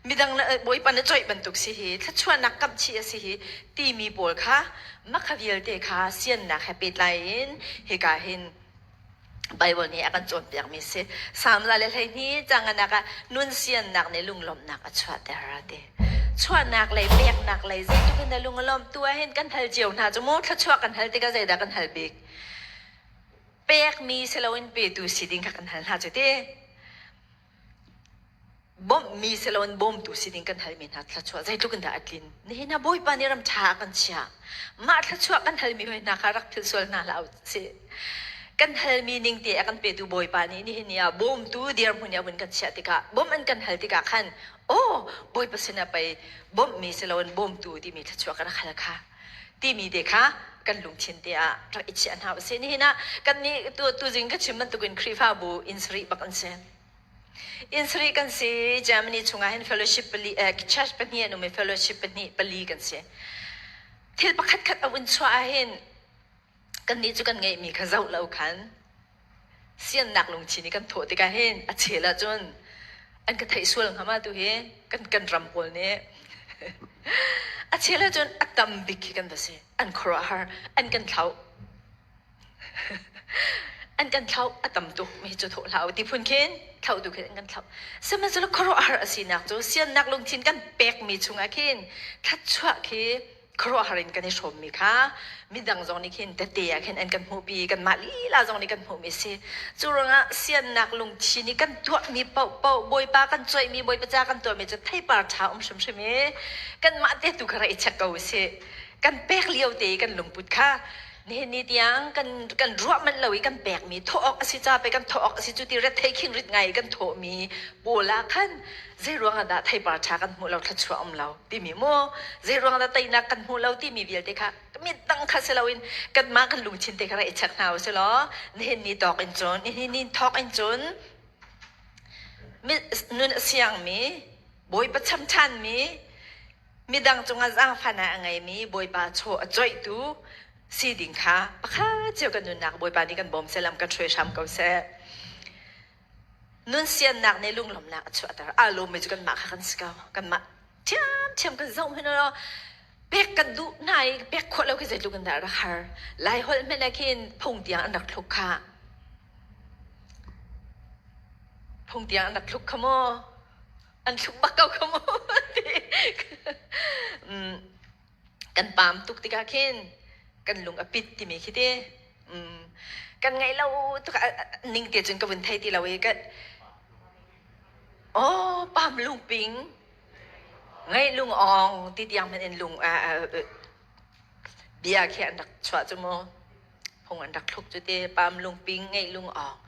Midang Bawipa na coih bantuk si hi, thluachuahnak kamh chih a si hi timi pawl kha Makha vialte kha siannak he pehtlai in hika hin Baibal nih a kan cawnpiakmi si. Salm 112 canganak ah nun siannak nih lunglawmhnak a chuahter a ti. Chuahnak lei peknak lei zeitluk in dah lung a lawmh tu ah hin kan hal cio hna cu mu thluachuah kan hal tikah zeidah kan hal bik? Pekmi si loin petu si ding kha kan hal hna cu ti. Bawmhmi si loin bawmtu si ding kan halmi hna thluachuah zeitluk in dah a tlin. Nihin ah Bawipa nih ram ṭha a kan chiah. Mah thluachuah kan halmi hoi hna kha rak philh sual hna hlah u sih. Kan halmi ning te a kan petu Bawipa nih nihin ni ah bawmtu dirhmun i a vun kan chiah tikah bawmh an kan hal tikah khan aw Bawipa sinah pei bawmhmi si loin bawmtu timi thluachuah ka rak hal kha timi te kha kan lungthin te ah rak i chiah hna usih. Nihin ah kannih tu tuzing ka chim bantukin Khrihfabu inn sarih bak an si. Inn sarih kan si. Germany chungah hin fellowship pali, eh, church pahnih an um i fellowship pahnih pali kan si. Thil pakhat khat a vun chuah ahhin kannih cu kan ngeihmi kha zoh lo khan siannak lungthin i kan thawh tikah hin a chel ahcun an ka theih sual hnga ma tu hi kan kan ram pawl nih a chel ahcun a tam bik khi kan va si an khuaruahhar an kan thlauh an kan thlauh a tam tuk mi cu thawh hlah u ti phun khin thlauh tu khin an kan thlauh sihmanhsehlaw khuaruahhar a sinak cu siannak lungthin kan pekmi chungah khin thluachuah khi khuaruahhar in kan i hrawmmi kha midang zong nih khin tete ah khin an kan hmuhpi kanmah lila zong nih kan hmuhmi si cu ruangah siannak lungthin i kan tuahmi paohpaoh bawipa kan coihmi bawipa ca kan tuahmi cu theipar ṭha um hrimhrim i kanmah te tu kha rak i check ko usih kan pek lio te i kan lungput kha nihin ni tiang kan kan ruah manh lo i kan pekmi thawh awk a si ca pe kan thawh awk a si cu ti rethei khing rit ngai i kan thawhmi pawl ah khan zei ruangah dah theipar ṭha kan hmuh lo thluachuah um lo timi mu zei ruangah dah teinak kan hmuh lo timi vialte kha midang kha si loin kanmah kan lungthin te kha rak i check hna usih law nihin ni tawk in cun nihin ni thawk in cun nun a siangmi bawipa cham ṭhanmi midang cungah zaangfahnak a ngeimi bawipa chaw a coihtu si ding kha pakhat cio kan nunnak bawipa nih kan bawm seh lam kan hruai hram ko seh. Nun siannak nih lunglawmhnak a chuahter. Aa lawmmi cu kanmah kha kan si ko. Kanmah ṭhiamṭhiam kan zoh hmanh law pek kan duh hna i pek khawh lo khi zeitluk in dah rak har. Lai holh hmanh ah khin phung tiang an rak thluk kha. Phung tiang an rak thluk kha maw? An thluk bak ko kha maw? Kan paam tuk tikah khin kan lung a pit timi khi ti. Kan ngaih lo tuk ning te cun ka vun thei ti lo i ka oh pam lungping ngaih lung awng ti tiang hmanh in lung bia khi an rak chuah cu mu phung an rak thluk cu ti pam lungping ngaih lung awng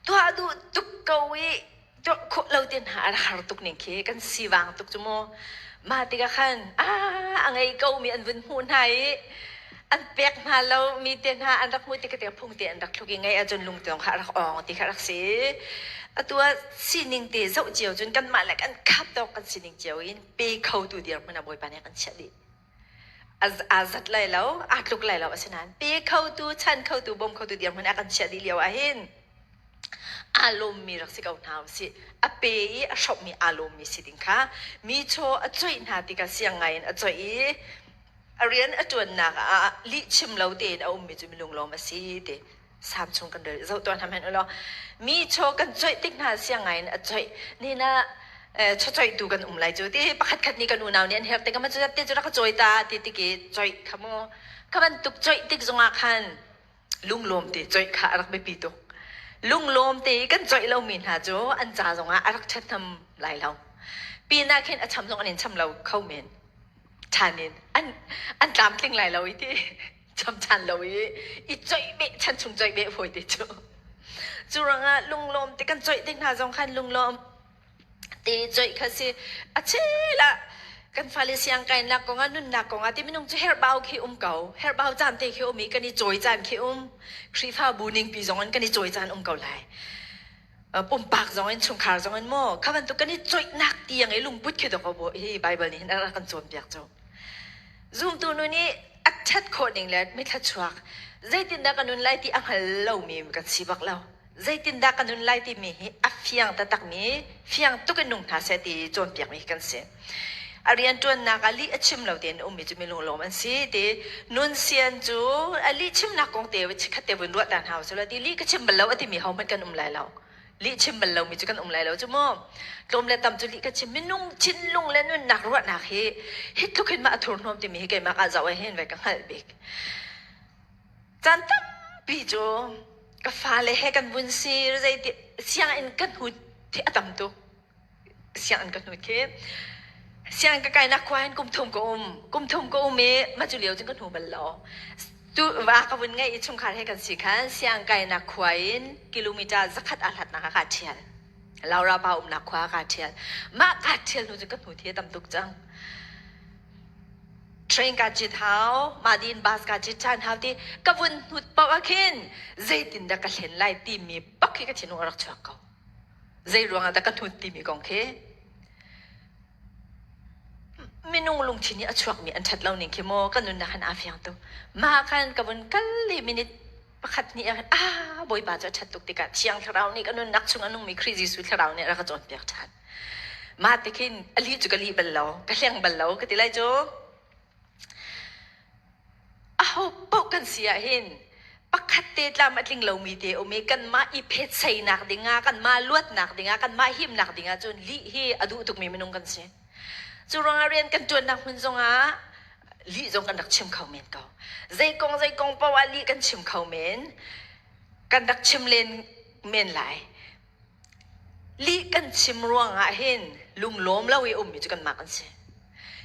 tuah duh tuk ko i tuah khawh lo te hna a har tuk ning khi kan sivang tuk cu mu mah tikah khan a ngei ko mi an vun hmuh hna i an pek hna lo mi te hna an rak hmuh tik te phung te an rak thluk i ngei ahcun lungtong kha a rak awng ti kha rak si atu ah sining te zoh cio cun kanmah le kan khap tawk kan sining cio in pe kho tu dirhmun ah Bawipa nih a kan chiah dih a zat lai lo aa tluk lai lo asinain pe khotu chan khotu bawm khotu dirhmun ah kan chiah dih lio ah hin aa lawmmi rak si ko hna usih. A pe i a hrawmmi aa lawmmi si ding kha mi chaw a coih hna tikah siang ngai in a coih i a rian a ṭuannak ah lihchim lo tein a ummi cu minung lawm a si ti Salm chung kan rel zoh tuah hna hmanh u law mi chaw kan coih tik hna siang ngai in a coih ni na chaw-coihtu kan um lai cu ti pakhat khat nih kan unau nih an herh tikah cu te cu rak ka cawi ta ti tik i coih kha mu kha bantuk coih tik zongah khan lunglawm te coih kha a rak biapi tuk. Lunglawm te i kan coih lomi hna cu an ca zongah a rak ṭhathnem lai lo. Pinah khin a cham zong an in cham lo kho men. Ṭhan in an an tlamtling lai lo i ti cham ṭhan lo i i coih beh chan chung coih beh fawi te cu. Cu ruangah lunglawm te kan coih tik hna zong khan lunglawm Ti coih kha si. A chel ah kan fale siangkainak kong ah nunnak kong ah ti minung cu herhbau khi um ko. Herhbau caan te khi um i kan i cawi caan khi um. Khrihfabu ningpi zong in kan i cawi caan um ko lai. Pumpak zong in chungkhar zong in maw kha bantuk kan i coihnak tiang i lungput khi dawk hi Bible nih hin a rak kan cawnpiak cu. Zumtu nu nih a ṭhat khawh ning le mithla chuak zeitindah ka nun lai ti a hngal lomi kan si bak lo. Zeitindah ka nun lai timi hi a fiang taktakmi, fiang tuk in nung hna seh ti cawnpiakmi kan si. A rianṭuannak ah lih a chim lo tein ummi cu mi lunglawm an si ti nun sian cu a lih chimnak kong te chikkhat te vun ruah ta hna usih law ti lih ka chim bal lo a timi hohmanh kan um lai lo. Lih chim bal lomi cu kan um lai lo cu mu. Tlawm le tam cu lih ka chim minung thinlung le nunnak ruahnak hi hi tluk hin mah a thurhnawm timi hi keimah ka zoh ah hin ve ka hngalh bik. Caan tampi cu ka fale he kan vun si zeiti sianginn kan hut hi a tam tuk. Sianginn kan hut khi sianginn ka kainak khua hin kum thum ka um. Kum thum ka um i mah cu lio cun ka hnu bal lo. Tu va ka vun ngeih i chungkhar he kan si khan siangkainak khua in kilometer zakhat aa hlatnak ah kaa ṭhial. Laura pa umnak khua ah kaa ṭhial. Mah kaa ṭhial hnu cu ka hnu thi a tam tuk cang. Train kaa cit hau, mah din bus kaa cit ṭhan hau ti ka vun hnut paoh ah khin zeitindah ka hlen lai timi bak khi ka thinlung a rak chuak ko. Zei ruangah dah ka hnut timi kong khi minung lungthin i a chuakmi an ṭhat lo ning khi maw kan nunnak hin aa fiang tuk. Mah khan ka vun kal i minute pakhat hnih ah khan ah Bawipa cu a ṭhat tuk tikah Thiang Thlarau nih ka nunnak chung a nungmi Khrih Jesuh Thlarau nih a rak ka cawnpiak ṭhan. Mah ti khin a lih cu ka lih bal lo, ka hleng bal lo ka ti lai cu. Aho paoh kan si ahhin pakhat te tlam a tling lomi te um i kanmah i phetseinak dingah, kanmah luatnak dingah, kanmah himnak dingah cun lih hi a duh tukmi minung kan si. Cu ruangah rian kan ṭuannak hmun zongah lih zong kan rak chim kho men ko. Zei kong zei kong paoh ah lih kan chim kho men. Kan rak chim len men lai. Lih kan chim ruangah hin lunglawm lo i ummi cu kanmah kan si.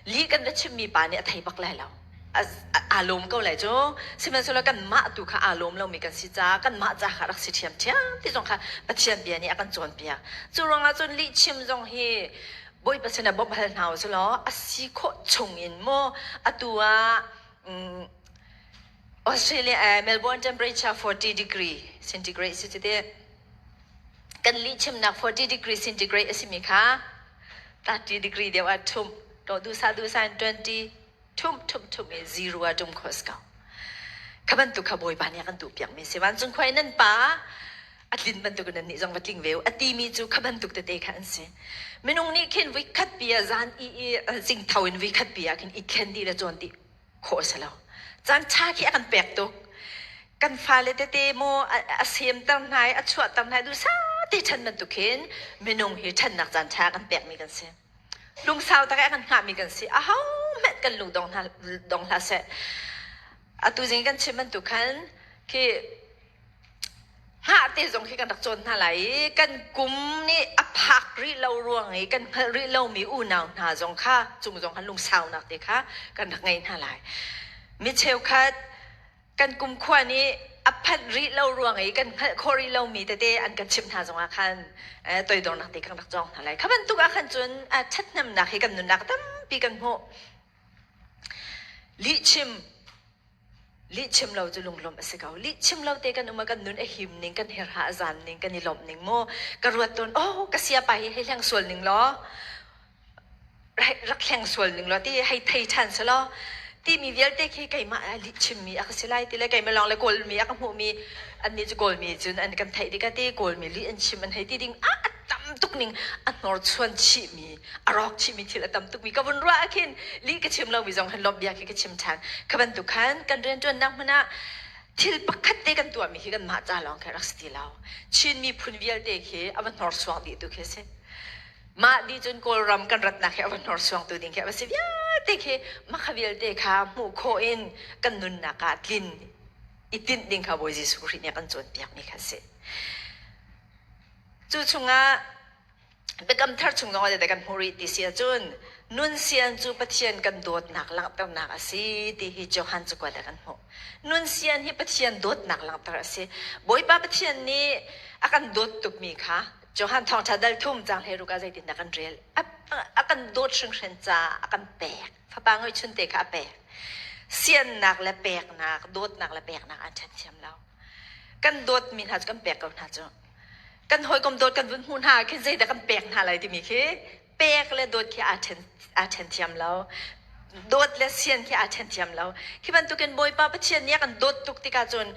Lih kan va chimmi pa nih a thei bak lai lo. Aa lawm ko lai cu. Sihmanhsehlaw kanmah tu kha aa lawm lomi kan si caah kanmah ca kha rak si ṭhiamṭhiam ti zong kha Pathian bia nih a kan cawnpiak. Cu ruangah cun lih chim zong hi Bawipa sinah bawmh hal hna u law a si khawh chung in maw atu ah Australia Melbourne temperature 40 degree centigrade si cu teh. Kan lihchimnak 40 degree centigrade a simi kha 30 degree deuh ah ṭhumh. To duhsah duhsah in 20 ṭhumh ṭhumh ṭhumh i zero ah ṭum khawh a si ko. Kha bantuk kha Bawipa nih a kan duhpiakmi a si. Vancung khua i nan pa a tlin bantuk in nannih zong va tling ve u a timi cu kha bantuk tete kha an si. Minung nih khin voikhat pi ah zan i i zingtho in voikhat pi ah khin i thlen dih le cawn dih khawh a si lo. Caan ṭha khi a kan pek tuk. Kan fale tete maw a semter hna i a chuahter hna i duhsah te ṭhan bantuk hin minung hi ṭhannak caan ṭha kan pekmi kan si. Lungsau tak i a kan hngahmi kan si. Aho hmanh kan lung dong hna dong hlah seh. Atu zing kan chim bantuk khan khi Hngah te zong khi kan rak cawn hna lai i kan kum nih a phak rih lo ruang i kan hngalh rih lomi unau hna zong kha cung zong khan lungsaunak te kha kan rak ngei hna lai. Mi cheukhat kan kumkhua nih a phanh rih lo ruang i kan hngalh khawh rih lomi tete an kan chimh hna zongah khan toidornak te kan rak cawng hna lai. Kha bantuk ah khan cun ṭhathnemnak hi kan nunnak tampi kan hmuh. Lihchim Lihchim lo cu lunglawmh a si ko. Lihchim lo te kan um ah kan nun a him ning, kan herha a zan ning, kan i lawmh ning mu. Ka ruat tawn, oh ka siapa hi hei hleng sual ning law, rak hleng sual ning law ti hei thei ṭhan se law, timi vialte khi keimah ah lihchimmi a ka si lai ti le keimah lawng le Kawlmi a ka hmuhmi annih cu Kawlmi cun an kan theih tikah ti Kawlmi lih an chim an hei ti ding ah a tam tuk ning a hnorchuan chihmi a rawk chihmi thil a tam tukmi ka vun ruah ah khin lih ka chim lomi zong hin lawmh bia khi ka chim ṭhan. Kha bantuk khan kan rianṭuannak hmun ah thil pakhat te kan tuahmi khi kanmah ca lawng khi rak si ti lo. Chin miphun vialte khi a va hnorsuang dih tu khi a si. Mah dih cun Kawlram kan ratnak hi a va hnorsuangtu ding khi a va si vialte khi mah kha vialte kha hmuh khawh in kan nunnak ah tlin i tinh ding kha Bawi Jesuh Khrih nih a kan cawnpiakmi kha a si. Cu chungah Biakam Thar chung zongah zeidah kan hmuh rih ti si ahcun nun sian cu Pathian kan dawtnak langhternak a si ti hi Johan cakuat ah kan hmuh. Nun sian hi Pathian dawtnak langhter a si. Bawipa Pathian nih a kan dawt tukmi kha Johan Thawngṭha dal thum caang 16 ah zeitindah kan rel? A, a kan dawt hringhran caah a kan pek. Fapa ngeihchun te kha a pek. Siannak le peknak, dawtnak le peknak an ṭhen thiam lo. Kan dawtmi hna cu kan pek ko hna cu. Kan hawikom dawt kan vun hmuh hna khi zeidah kan pek hna lai timi khi pek le dawt khi aa ṭhen aa ṭhen thiam lo. Dawt le sian khi aa ṭhen thiam lo. Khi bantukin Bawipa Pathian nih a kan dawt tuk tikah cun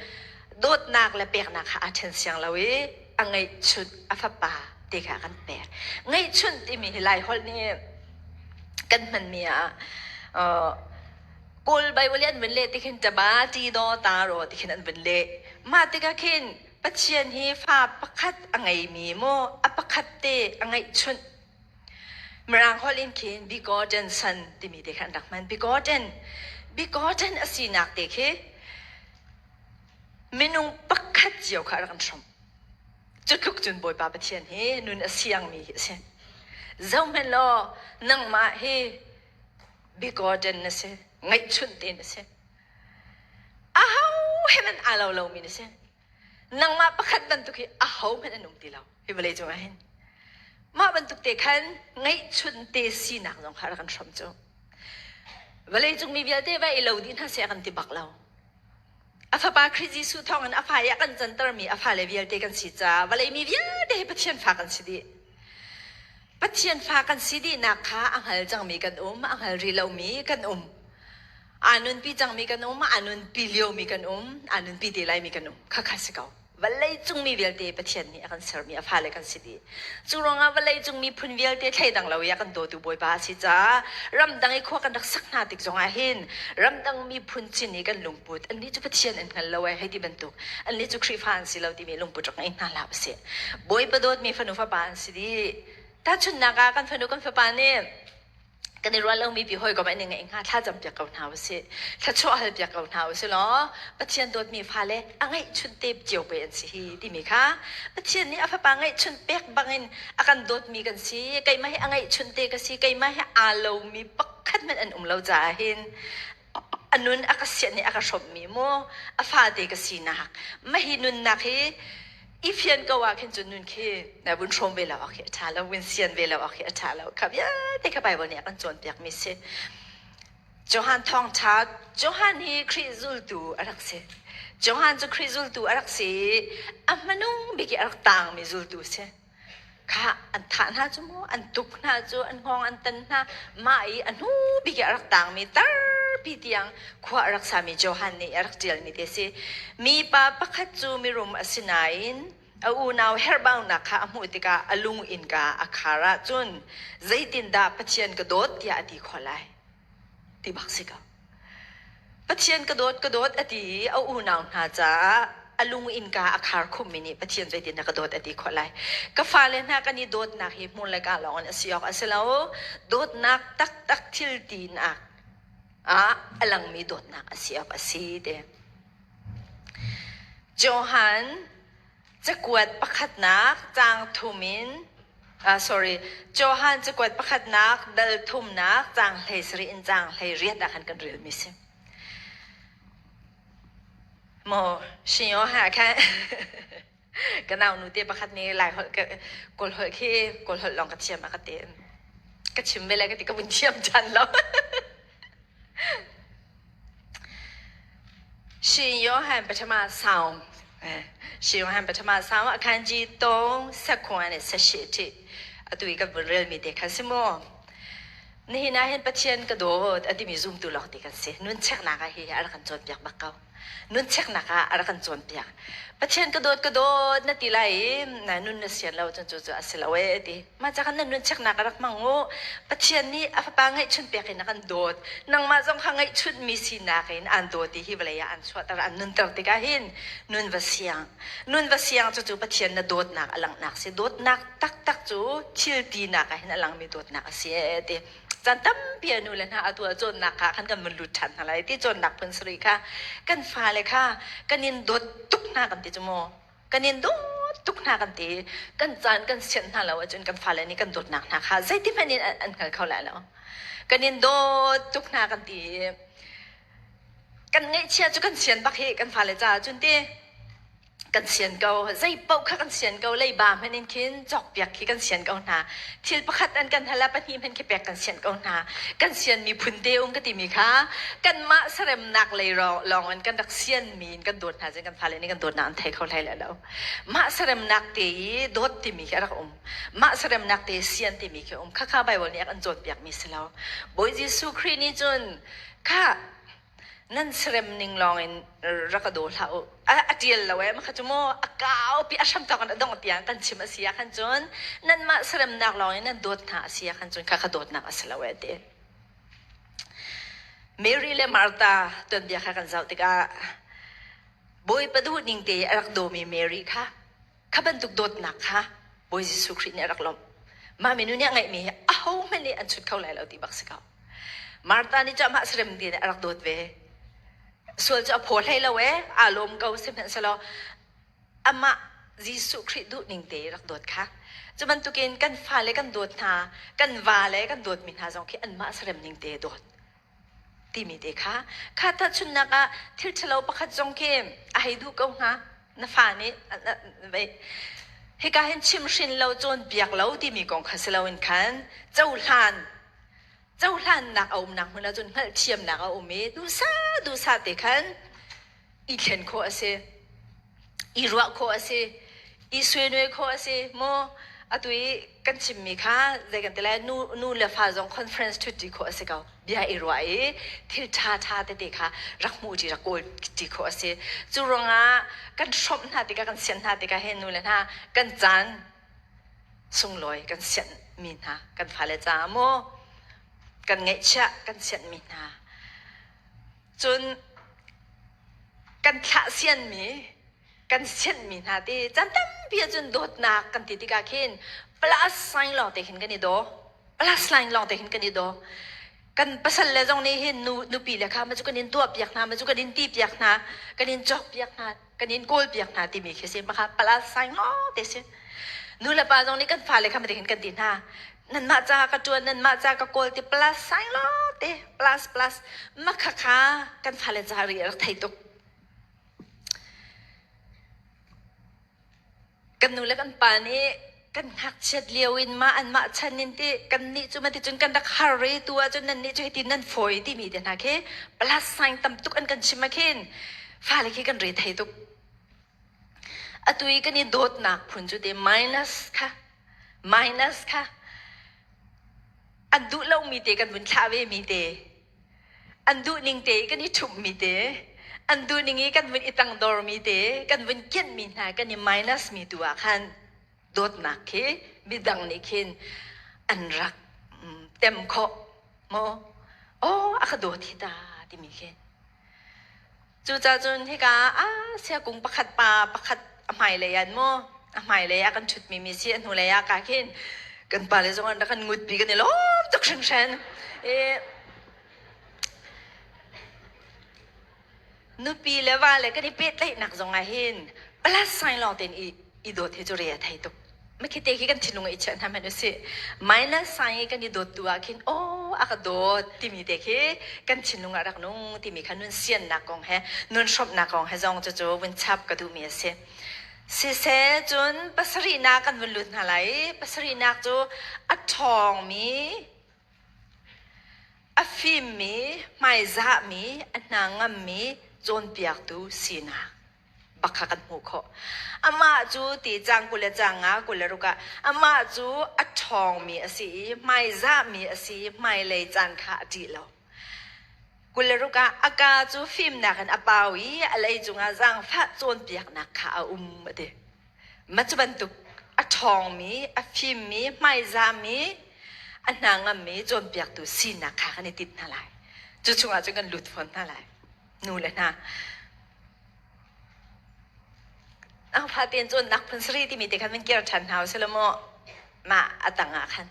dawtnak le peknak kha aa ṭhen siang lo i a ngeihchunh a fapa te kha a kan pek. Ngeihchunh timi hi Laiholh nih kan hmanmi ah Kawl Bible i an vun leh ti khin ṭaba ṭi daw ta raw ti khin an vun leh. Mah tikah khin Pathian hi fa pakhat a ngeimi maw a pakhat te a ngeihchunh. Mirang holh in khin begotten son timi te kha an rak hman. Begotten, begotten a sinak te khi minung pakhat cio kha a rak kan hrawmh. Cu tluk cun Bawipa Pathian hi nun a siangmi hi a si. Zohhmanh law nangmah hi begotten na si, ngeihchunh te na si. Aho he hmanh aa lo lomi na si. Nangmah pakhat bantuk hi aho hmanh an um ti lo hi vawlei cungah hin. Mah bantuk te khan ngeihchun te sinak zong kha rak kan hrawm cu. Vawlei cung mi vialte va i lo dih hna seh a kan ti bak lo. A fapa Khrih Jesuh thawngin a fa i a kan cantermi a fale vialte kan si caah vawlei mi vialte hi Pathian fa kan si dih. Pathian fa kan si dihnak kha a hngal cangmi kan um, a hngal rih lomi kan um. Aa nunpi cangmi kan um, aa nunpi liomi kan um, aa nunpi te laimi kan um. Khakha si ko. Vawleicung mi vialte Pathian nih a kan sermi a fale kan si dih. Cu ruangah vawleicung miphun vialte thleidang lo i a kan dawtu Bawipa a si caah ramdang i khua kan rak sak hna tik zongah hin ramdang miphun sin i kan lungput annih cu Pathian an hngal lo ai hei ti bantuk annih cu Khrihfa an si lo timi lungput rak ngei hna hlah usih. Bawipa dawtmi fanu fapa an si dih. Tahchunhnak ah kan fanu kan fapa nih kan i ruah lomi pi hawikom an i ngeih hnga thlacam piak ko hna usih thluachuah hal piak ko hna usih law Pathian dawtmi fale a ngeihchun te cio pe an si hi timi kha Pathian nih a fapa ngeihchun pek bangin a kan dawtmi kan si keimah hi a ngeihchun te ka si keimah hi aa lomi pakhat hmanh an um lo caah hin a nun a ka sianh i a ka hrawmhmi mu a fate ka sinak mahi nunnak hi i fian ko ah khin cun nun khi na vun hrawm ve lo ah khi a ṭha lo vun sian ve lo ah khi a ṭha lo kha vialte kha Bible nih a kan cawnpiak mi si Johan thawngṭha Johan hi Khrih zultu a rak si Johan cu Khrih zultu a rak si i a hmanung bik i a rak taangmi zultu si Kha an thah hna cu mu, an tuk hna cu, an hngawng an tan hna. Mah i a hnu bik i a rak taangmi tarpi tiang khua a rak sami Johan nih a rak ṭialmi te si. Mipa pakhat cu mirum a si nain a unau herhbaunak kha a hmuh tikah a lung innka a khar ahcun zeitindah Pathian ka dawt tiah a ti khawh lai? Ti bak si ko. Pathian ka dawt ka dawt a ti i a unau hna caah a lung innka a khar khummi nih Pathian zeitin dah ka dawt a ti khawh lai. Ka fale hna kan i dawtnak hi hmur le ka lawng in a si awk a si lo. Dawtnak taktak thil tinak ah a langmi dawtnak a si awk a si te. Johan Cakuat pakhatnak caang thum in sorry Johan cakuat pakhatnak dal thumnak caang 17 in caang 18 ah khan kan relmi si. Maw shinyo ha khan ka nau nu te pakhat nih lai holh ka kawl holh khi kawl holh lawng ka thiam a ka ti. Ka chim ve le ka ti ka vun thiam ṭhan lo. ရှင်ယောဟန်ပထမဆောင်အဲရှင်ယောဟန်ပထမဆောင်အခန်းကြီး3 7နဲ့18အထိအတူကဘရယ်မီတေခါစမောနေနာဟင်ပချင်ကဒိုအတိမီဇုံတူလောက်တေkan si nun chek nak hi a kan chon piak bak ko nun chek nak ah a rak kan cawnpiak Pathian ka dawt ka dawt na ti lai i na nun na sian lo cun cu cu a si lo e ti mah ca kan na nun cheknak a rak hmang u Pathian nih a fapa ngeihchun pek in a kan dawt nangmah zong kha ngeihchun mi sinak in aan dawt ti hi vawlei ah an chuahter an nunter tikah hin nun va siang nun va siang cu cu Pathian na dawtnak a langhnak si dawtnak taktak cu thil tinak ah hin a langmi dawtnak a si e ti Caan tampi a nu le hna atu ah cawnnak kha khan kan vun lut ṭhan hna lai ti cawnnak phun sarih kha kan fale kha kan in dawt tuk hna kan ti cu mu kan in dawt tuk hna kan ti kan caan kan sianh hna lo ahcun kan fale nih kan dawtnak hna kha zeitihmanh in an hngal kho lai lo kan in dawt tuk hna kan ti kan ngaihchia cu kan sian bak hi kan fale caah cun ti Kan sian ko. Zei paoh kha kan sian ko. Leiba hmanh in khin cawkpiak khi kan sian ko hna. Thil pakhat an kan hal ah pahnih hmanh khi pek kan sian ko hna. Kan sianmi phun te um ka timi kha kanmah saremnak lei lawng in kan rak sianmi in kan dawt hna cun kan fale nih kan dawtnak an thei kho hlei lai lo. Mah saremnak te i dawt timi khi a rak um. Mah saremnak te sian timi khi a um. Khakha Bible nih a kan cawnpiakmi si lo. Bawi Jesuh Khrih nih cun kha nan serem ning lawng in rak ka daw hlah u a ṭial lo ee makha cu maw a kau pi a hram tawk in a dongh tiang kan chim a si ah khan cun nanmah seremnak lawng in nan dawt hna a si ah khan cun kha kha dawtnak a si lo ee ti Mary le Martha tuanbia kha kan zoh tikah Bawipa duh ning te a rak dawmi Mary kha Kha bantuk dawtnak kha Bawi Jesuh Khrih nih a rak lawmh. Mah minu nih a ngeihmi hi ahohmanh nih an chut kho lai lo ti bak si ko. Martha nih cu amah sarem ti nih a rak dawt ve. Sual cu a phaw hlei lo ee, aa lawm ko sihmanhsehlaw amah Jesuh Khrih duhning te rak dawt kha. Cu bantukin kan fale kan dawt hna, kan vale kan dawtmi hna zong khi anmah sarem ning te dawt. Timi te kha kha tahchunhnak ah thil ṭhalo pakhat zong khi a hei duh ko hnga. Na fa nih hika hin chimhrin lo cawnpiak lo timi kong kha si loin khan cohlan cohlannak a umnak hmun ahcun hngalhthiamnak a um i duhsah duhsah te khan i thlen khawh a si, i ruah khawh a si, i suinui khawh a si. Maw atu i kan chimmi kha zei kan ti lai nu, nu le fa zong conference ṭhutṭi khawh a si ko. Bia i ruah i thil ṭha ṭha tete kha rak hmuh ṭi rak kawl ṭi khawh a si. Cu ruangah kan hrawmh hna tikah kan sianh hna tikah hin nu le hna kan caan sunglawi kan sianhmi hna kan fale caah maw kan ngeihchiah kan sianhmi hna cun kan thlah sianmi kan sianhmi hna ti caan tampi ahcun dawtnak kan ti tikah khin plus sign lawng te khin kan i daw plus sign lawng te khin kan i daw kan pasal le zong nih hin nu nupi le kha ma cu kan in tuah piak hna ma cu kan in ti piak hna kan in cawk piak hna kan in kawl piak hna timi khi si maka plus sign lawng te si nu le pa zong nih kan fale kha ma te hin kan ti hna nanmah ca ka ṭuan nanmah ca ka kawl ti plus sign lawng te plus plus makha kha kan fale ca ri rak thei tuk Kan nu le kan pa nih kan ngakchiat lio in mah anmah chan in ti kannih cu maticun kan rak har i tu ahcun nannih cu hitin nan fawi timi te hna khi plus sign tam tuk an kan chim ah khin fale khi kan re thei tuk. Atu i kan i dawtnak phun cu te minus kha minus kha an duh lomi te kan vun thlah ve mi te An duhning te i kan i ṭhumhmi te, an duhning i kan vun i tangdormi te, kan vun kianhmi hna kan i minus mi tu ah khan dawtnak khi midang nih khin an rak tem khawh maw? Aw, a ka dawt hi ta timi khi. Cucaah cun hika ah siakung pakhat pa pakhat a hmailei ah maw a hmailei ah kan ṭhutmi mi si a hnulei ah ka khin kan pale zong an rak kan ngutpi kan i lawm tuk hringhran. I nupi le va le kan i pehtlaihnak zong ah hin plus sign lawng tein i i dawt hi cu re a thei tuk. Makhite khi kan thinlung i chiah hna hmanh usih. Minus sign i kan i dawt tu ah khin aw a ka dawt timi te khi kan thinlung ah rak nung timi kha nun siannak kong he nun hrawmhnak kong he zong cucu vun chap ka duhmi a si. Siseh cun pasarihnak kan vun lut hna lai i pasarihnak cu a ṭhawngmi a fimmi hmaizahmi a hna ngammi cawnpiaktu sinak bak kha kan hmuh khawh. Amah cu ti cang 20 le cang nga 26 ah amah cu a ṭhawngmi a si i hmaizahmi a si i hmailei caan kha a ṭih lo. 26 ah a kaa cu fimnak in a pau i a lei cungah zaangfah cawnpiaknak kha a um a ti. Mah cu bantuk a ṭhawngmi, a fimmi, hmaizahmi, a hna ngammi cawnpiaktu sinak kha kan i tinh hna lai. Cu chungah cun kan lut fawn hna lai. Nu le hna. Ang fatein cawnnak phun sari timi te khan van kir ṭhan hna usih law maw mah a tang ah khan.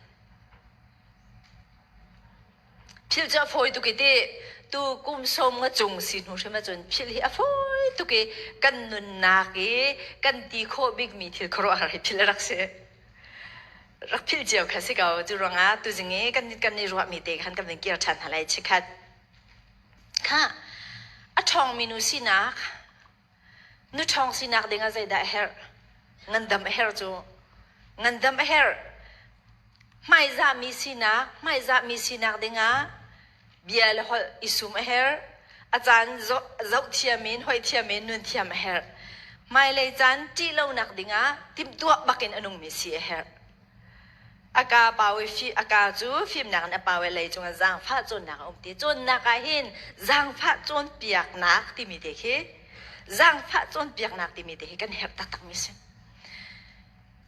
Philh cu a fawi tuk i ti tu kum sawm nga cung si hnu hrim ahcun philh hi a fawi tuk i kan nunnak i kan ti khawh bikmi thil khuaruahhar hi philh a rak si. Rak philh cio kha si ko. Cu ruangah tuzing i kan kan i ruahmi te khan kan van kir ṭhan hna lai chikkhat. Khah, a ṭhawngmi nu sinak, nu ṭhawng sinak dingah zeidah a herh? Ngandam a herh cu. Ngandam a herh. Hmaizahmi sinak, hmaizahmi sinak dingah bia le holh i sum a herh. A caan zohthiam in, hoihthiam in nun thiam a herh. Hmailei caan ṭih lonak dingah timhtuah bakin a nungmi si a herh. A ka pau i a ka cu fimnak in a pau i lei cungah zaangfah cawnnak a um ti. Cawnnak ah hin zaangfah cawnpiaknak timi te khi zaangfah cawnpiaknak timi te hi kan herh taktakmi si.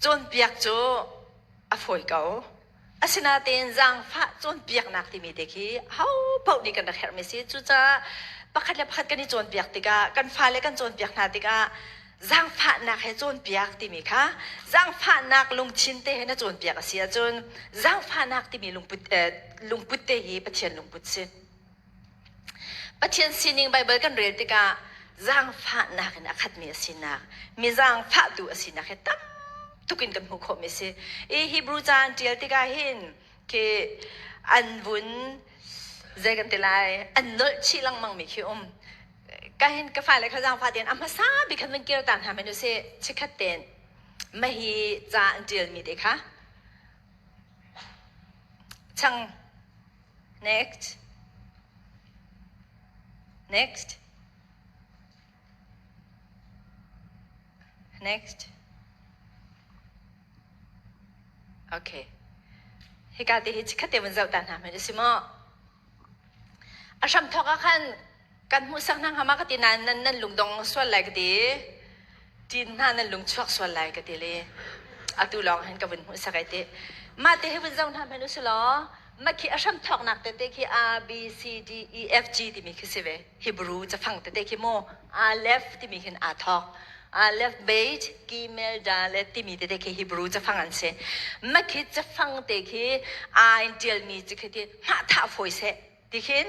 Cawnpiak cu a fawi ko. Asinain zaangfah cawnpiaknak timi te khi ho paoh nih kan rak herhmi si. Cucaah pakhat le pakhat kan i cawnpiak tikah kan fale kan cawnpiak hna tikah zaangfahnak he cawnpiak timi kha zaangfahnak lungthin te he na cawnpiak a si ahcun zaangfahnak timi lungput, eh, lungput te hi Pathian lungput si. Pathian sining Baibal kan rel tikah zaangfahnak in a khatmi a sinak, mi zaangfahtu a sinak hi tam tuk in kan hmuh khawhmi a si. I Hebrew ca an ṭial tikah hin khi an vun. Zei kan ti lai an nolh chih lengmang mi khi um. Ka hin ka fale kha zaangfah tein a hmasa bik khan van kir ta hna men usih chikkhat tein mahi ca an ṭialmi te kha chang next next next okay hika te hi chikkhat te van zoh ta hna hmanh usih maw A hramthawk ah khan kan hmuhsak hna hnga ma ka ti nain nan nan lungdong sual lai ka ti. Ṭin hna nan lung chuak sual lai ka ti le atu lawng hin ka vun hmuhsak ai ti. Mah te hi vun zoh hna hmanh usih law mah khi a hramthawknak tete khi A B C D E F G timi khi si ve. Hebrew cafang tete khi mu Aleph timi khin aa thawk. Aleph, Beit, Gimel, Dalet timi tete khi Hebrew cafang an si. Mah khi cafang te khi aa in ṭialmi cu khi ti hmahthah fawi seh ti khin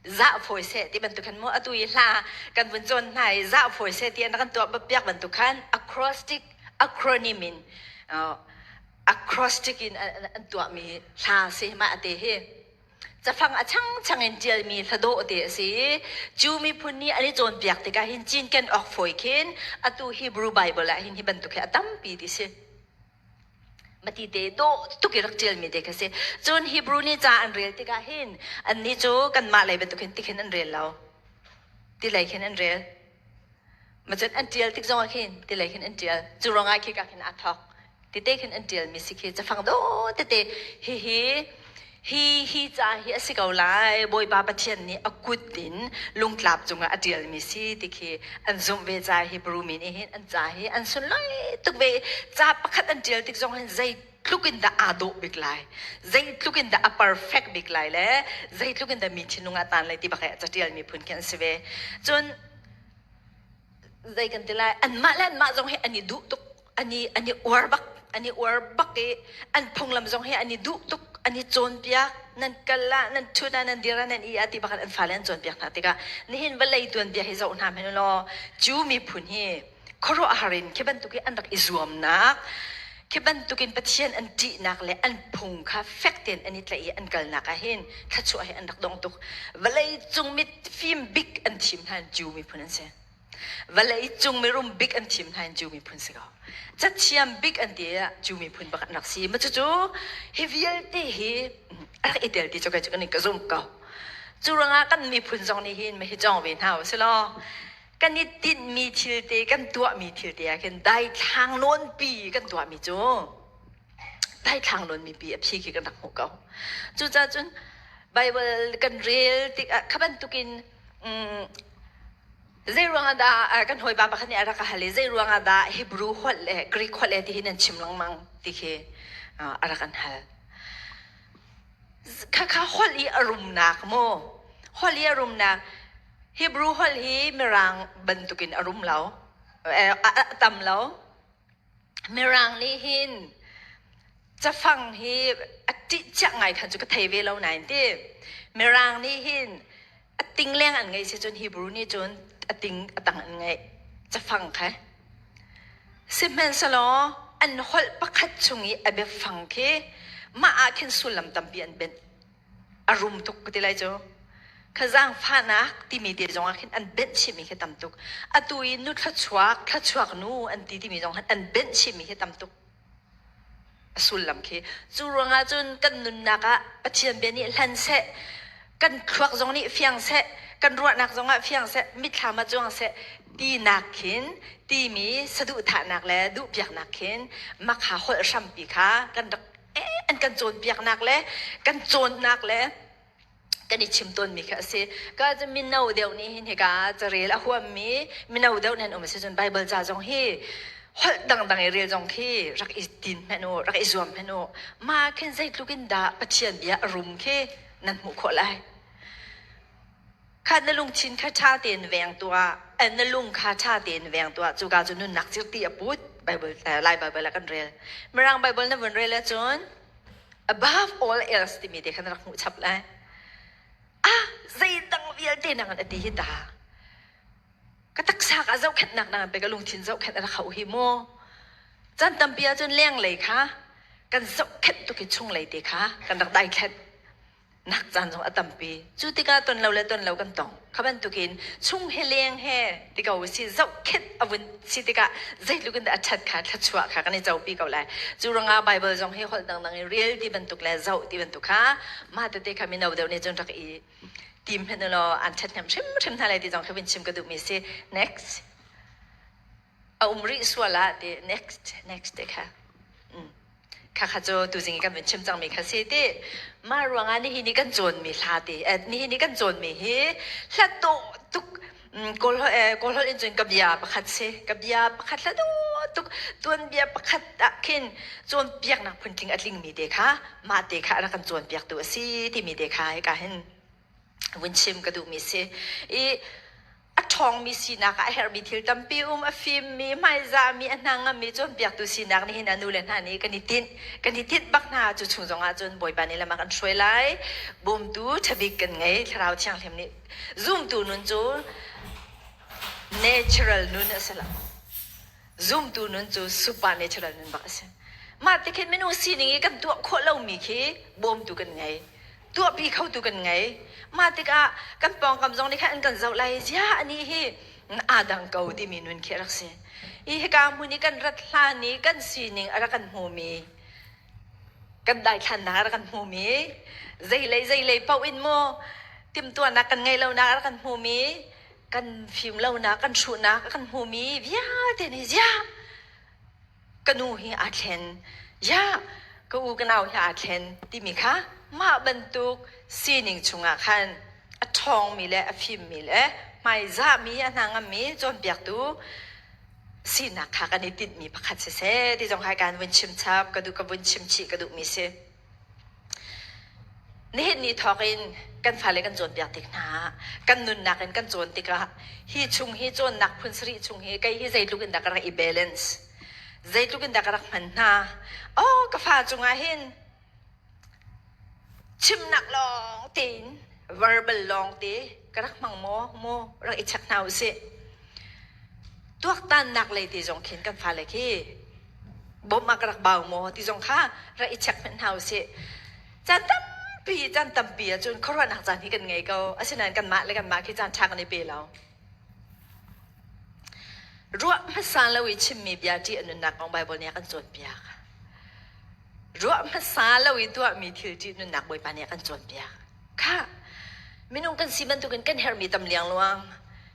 zah fawi seh ti bantuk khan mu atu i hla kan vun cawn hna i zah fawi seh ti an kan tuah piak bantuk khan acrostic acronym in acrostic in an tuahmi hla si mah te hi cafang a changchang in ṭialmi hladawh te a si i Jew miphun nih an i cawnpiak tikah hin cinken awk fawi khin atu Hebrew Bible ah hin hi bantuk hi a tampi ti si. Mati te dawh tuk i rak ṭialmi te kha si. Cun Hebrew nih ca an rel tikah hin annih cu kanmah lei bantuk hin tikhin an rel lo. Ti lei khin an rel. Macun an ṭial tik zongah khin ti lei khin an ṭial. Cu ruangah khika khin aa thawk. Tete khin an ṭialmi si khi cafang dawh tete hihi hi hi ca hi a si ko lai Bawipa Pathian nih a kut in lungtlap cungah a ṭialmi si ti khi an zumh ve ca Hebrew mi nih hin an ca hi an sunlawi tuk ve ca pakhat an ṭial tik zong hin zeitluk in dah aa dawh bik lai zeitluk in dah a perfect bik lai le zeitluk in dah mi thinlung ah taan lai ti bak i a caṭialmi phun khi an si ve cun zei kan ti lai anmah le anmah zong hi an i duh tuk an i an i uar bak an i uar bak i an phunglam zong hi an i duh tuk an i cawnpiak nan kal ah nan ṭhut ah nan dir ah nan i ah ti bak in an fale an cawnpiak hna tikah nihin vawlei tuanbia hi zoh hna hmanh law Jew miphun hi khuaruahhar in khi bantuk i an rak i zuamnak khi bantukin Pathian an ṭihnak le an phung kha fek tein an i tlaih i an kalnak ah hin thluachuah hi an rak dong tuk vawlei cung mit fim bik an thim hna Jew miphun an si Vawlei cung mirum bik an thim hna in Jew miphun si ko. Cathiam bik an ti ah Jew miphun bak an rak si. Ma cucu hi vialte hi a rak i tel ti cu kai cu kan ka zum ko. Cu ruangah kan miphun zong nih hin hi cawng ve hna u si law kan i tinhmi thil te kan tuahmi thil te ah khin daithlang nawnpi kan tuahmi cu daithlang nawnmi pi a phi khi kan rak hmuh ko. Cucaah cun Bible kan rel tikah kha bantukin Zei ruangah dah kan hawipa pakhat nih a rak ka hal i zei ruangah dah Hebrew holh le Greek holh le ti hi nan chim lengmang ti khi a rak kan hal. Khakha holh i a rumnak mu holh i a rumnak Hebrew holh hi Mirang bantukin a rum lo a tam lo. Mirang nih hin cafang hi a ṭih chiah ngai khan cu ka thei ve lo nain ti. Mirang nih hin a ting leng an ngeih si cun Hebrew nih cun a ting a tang an ngeih cafang kha. Sihmanhsehlaw an holh pakhat chung i a biafang khi mah ah khin sullam tampi an benh. A rum tuk ka ti lai cu. Kha zaangfahnak timi te zong ah khin an benh chihmi khi tam tuk. Atu i nu thluachuak, thluachuak nu an ti timi zong khan an benh chihmi khi tam tuk. A sullam khi. Cu ruangah cun kan nunnak ah Pathian bia nih hlan seh, kan thluak zong nih fiang seh, kan ruahnak zong ah fiang seh, mitthlam ah cuang seh tinak khin timi saduhthahnak le duhpiaknak khin makha holh hrampi kha kan rak an kan cawnpiaknak le kan cawnnak le kan i chim tawnmi kha a si. Ka cu mino deuh nih hin hika carel a huammi mino deuh nan um a si cun Bible ca zong hi holh dangdang i rel zong khi rak i tin hmanh u, rak i zuam hmanh u. Mah khin zeitluk in dah Pathian bia a rum khi nan hmuh khawh lai. Kha na lungthin kha ṭha tein veng tuah, na lung kha ṭha tein veng tuah. Cuka cu nunnak cirti a put. Bible, Lai Bible ah kan rel. Mirang Bible na vun rel ahcun above all else timi te kha na rak hmuh chap lai. Ah, zeidang vialte nang a ti hi ta. Ka taksa ka zohkhenhnak nang pe ka lungthin zohkhenh a rak hau hi mu. Chan tampi ahcun lenglei kha kan zohkhenh tuk i chunglei te kha kan rak daithlenh. Nak caan zong a tampi. Cu tikah ton lo le ton lo kan tong. Kha bantukin chung he leng he ti ko si zohkhenh a vun si tikah zeitluk in dah a ṭhat kha thluachuah kha kan i copi ko lai. Cu ruangah Bible zong hi holh dangdang i rel ti bantuk le zoh ti bantuk kha mah tete kha mino deuh nih cun rak i tim hmanh ulaw an ṭhathnem hrimhrim hna lai ti zong khi vun chim ka duhmi si. Next. A um rih sual ah ti next next te kha. Khakha cu tuzing i kan vun chim cangmi kha si ti. Mah ruangah nihin i kan cawnmi hla ti nihin i kan cawnmi hi hla dawh tuk Kawl holh in cun ka bia pakhat si. Ka bia pakhat hla dawh tuk tuanbia pakhat ah khin cawnpiaknak phuntling a tlingmi te kha mah te kha a rak kan cawnpiaktu a si timi te kha hika hin vun chim ka duhmi si. I a ṭhawngmi sinak ah a herhmi thil tampi um, a fimmi, hmaizahmi, a hnangammi cawnpiaktu sinak nihin ah nule hna nih kan i tinh. Kan i tinh bak hna cu chung zongah cun Bawipa nih lam a kan hruai lai. Bawmtu ṭhabik kan ngei, Thlarau Thianghlim nih. Zumtu nun cu natural nun a si lo. Zumtu nun cu supernatural nun bak a si. Mah ti khin minung sining i kan tuah khawh lomi khi bawmtu kan ngei. Tuahpi khotu kan ngei. Mah tikah kan pawngkam zong nih khan an kan zoh lai. Ziah anih hi aa dang ko timi nun khi a rak si. Hi hika hmun i kan rat hlan i kan sining a rak kan hmumi, kan daithlannak a rak kan hmumi, zeilei zeilei paoh in maw timhtuahnak kan ngeih lonak a rak kan hmumi, kan fim lonak, kan hruhnak a kan hmumi vialte nih ziah ka nu hi aa thlen, ziah ka u ka nau hi aa thlen timi kha mah bantuk sining chungah khan a ṭhawngmi le a fimmi le hmaizahmi a hna ngammi cawnpiaktu sinak kha kan i tinhmi pakhat siseh ti zong hai kan vun chim chap ka duh ka vun chim chih ka duhmi si. Nihin ni thawk in kan fale kan cawnpiak tik hna ah kan nunnak in kan cawn tikah hi chung hi cawnnak phun sarih chung hi kei hi zeitluk in dah ka rak i balance zeitluk in dah ka rak hman hna oh ka fa cungah hin chimnak lawng tein verbal lawng te ka rak hmang maw maw rak i check hna usih tuaktannak lei te zong khin kan fale khi bawmh ah ka rak bau maw ti zong kha rak i check hmanh hna usih. Caan tampi caan tampi ahcun khuaruahnak caan hi kan ngei ko. Asinain kanmah le kanmah khi caan ṭha kan i pe lo. Ruah hmasa lo i chimmi bia ṭih a nunnak kong Baibal nih a kan cawnpiak. Ruah hmasa lo i tuahmi thil ṭih nunnak Bawipa nih a kan cawnpiak. Khah, minung kan si bantukin kan herhmi tam liangluang.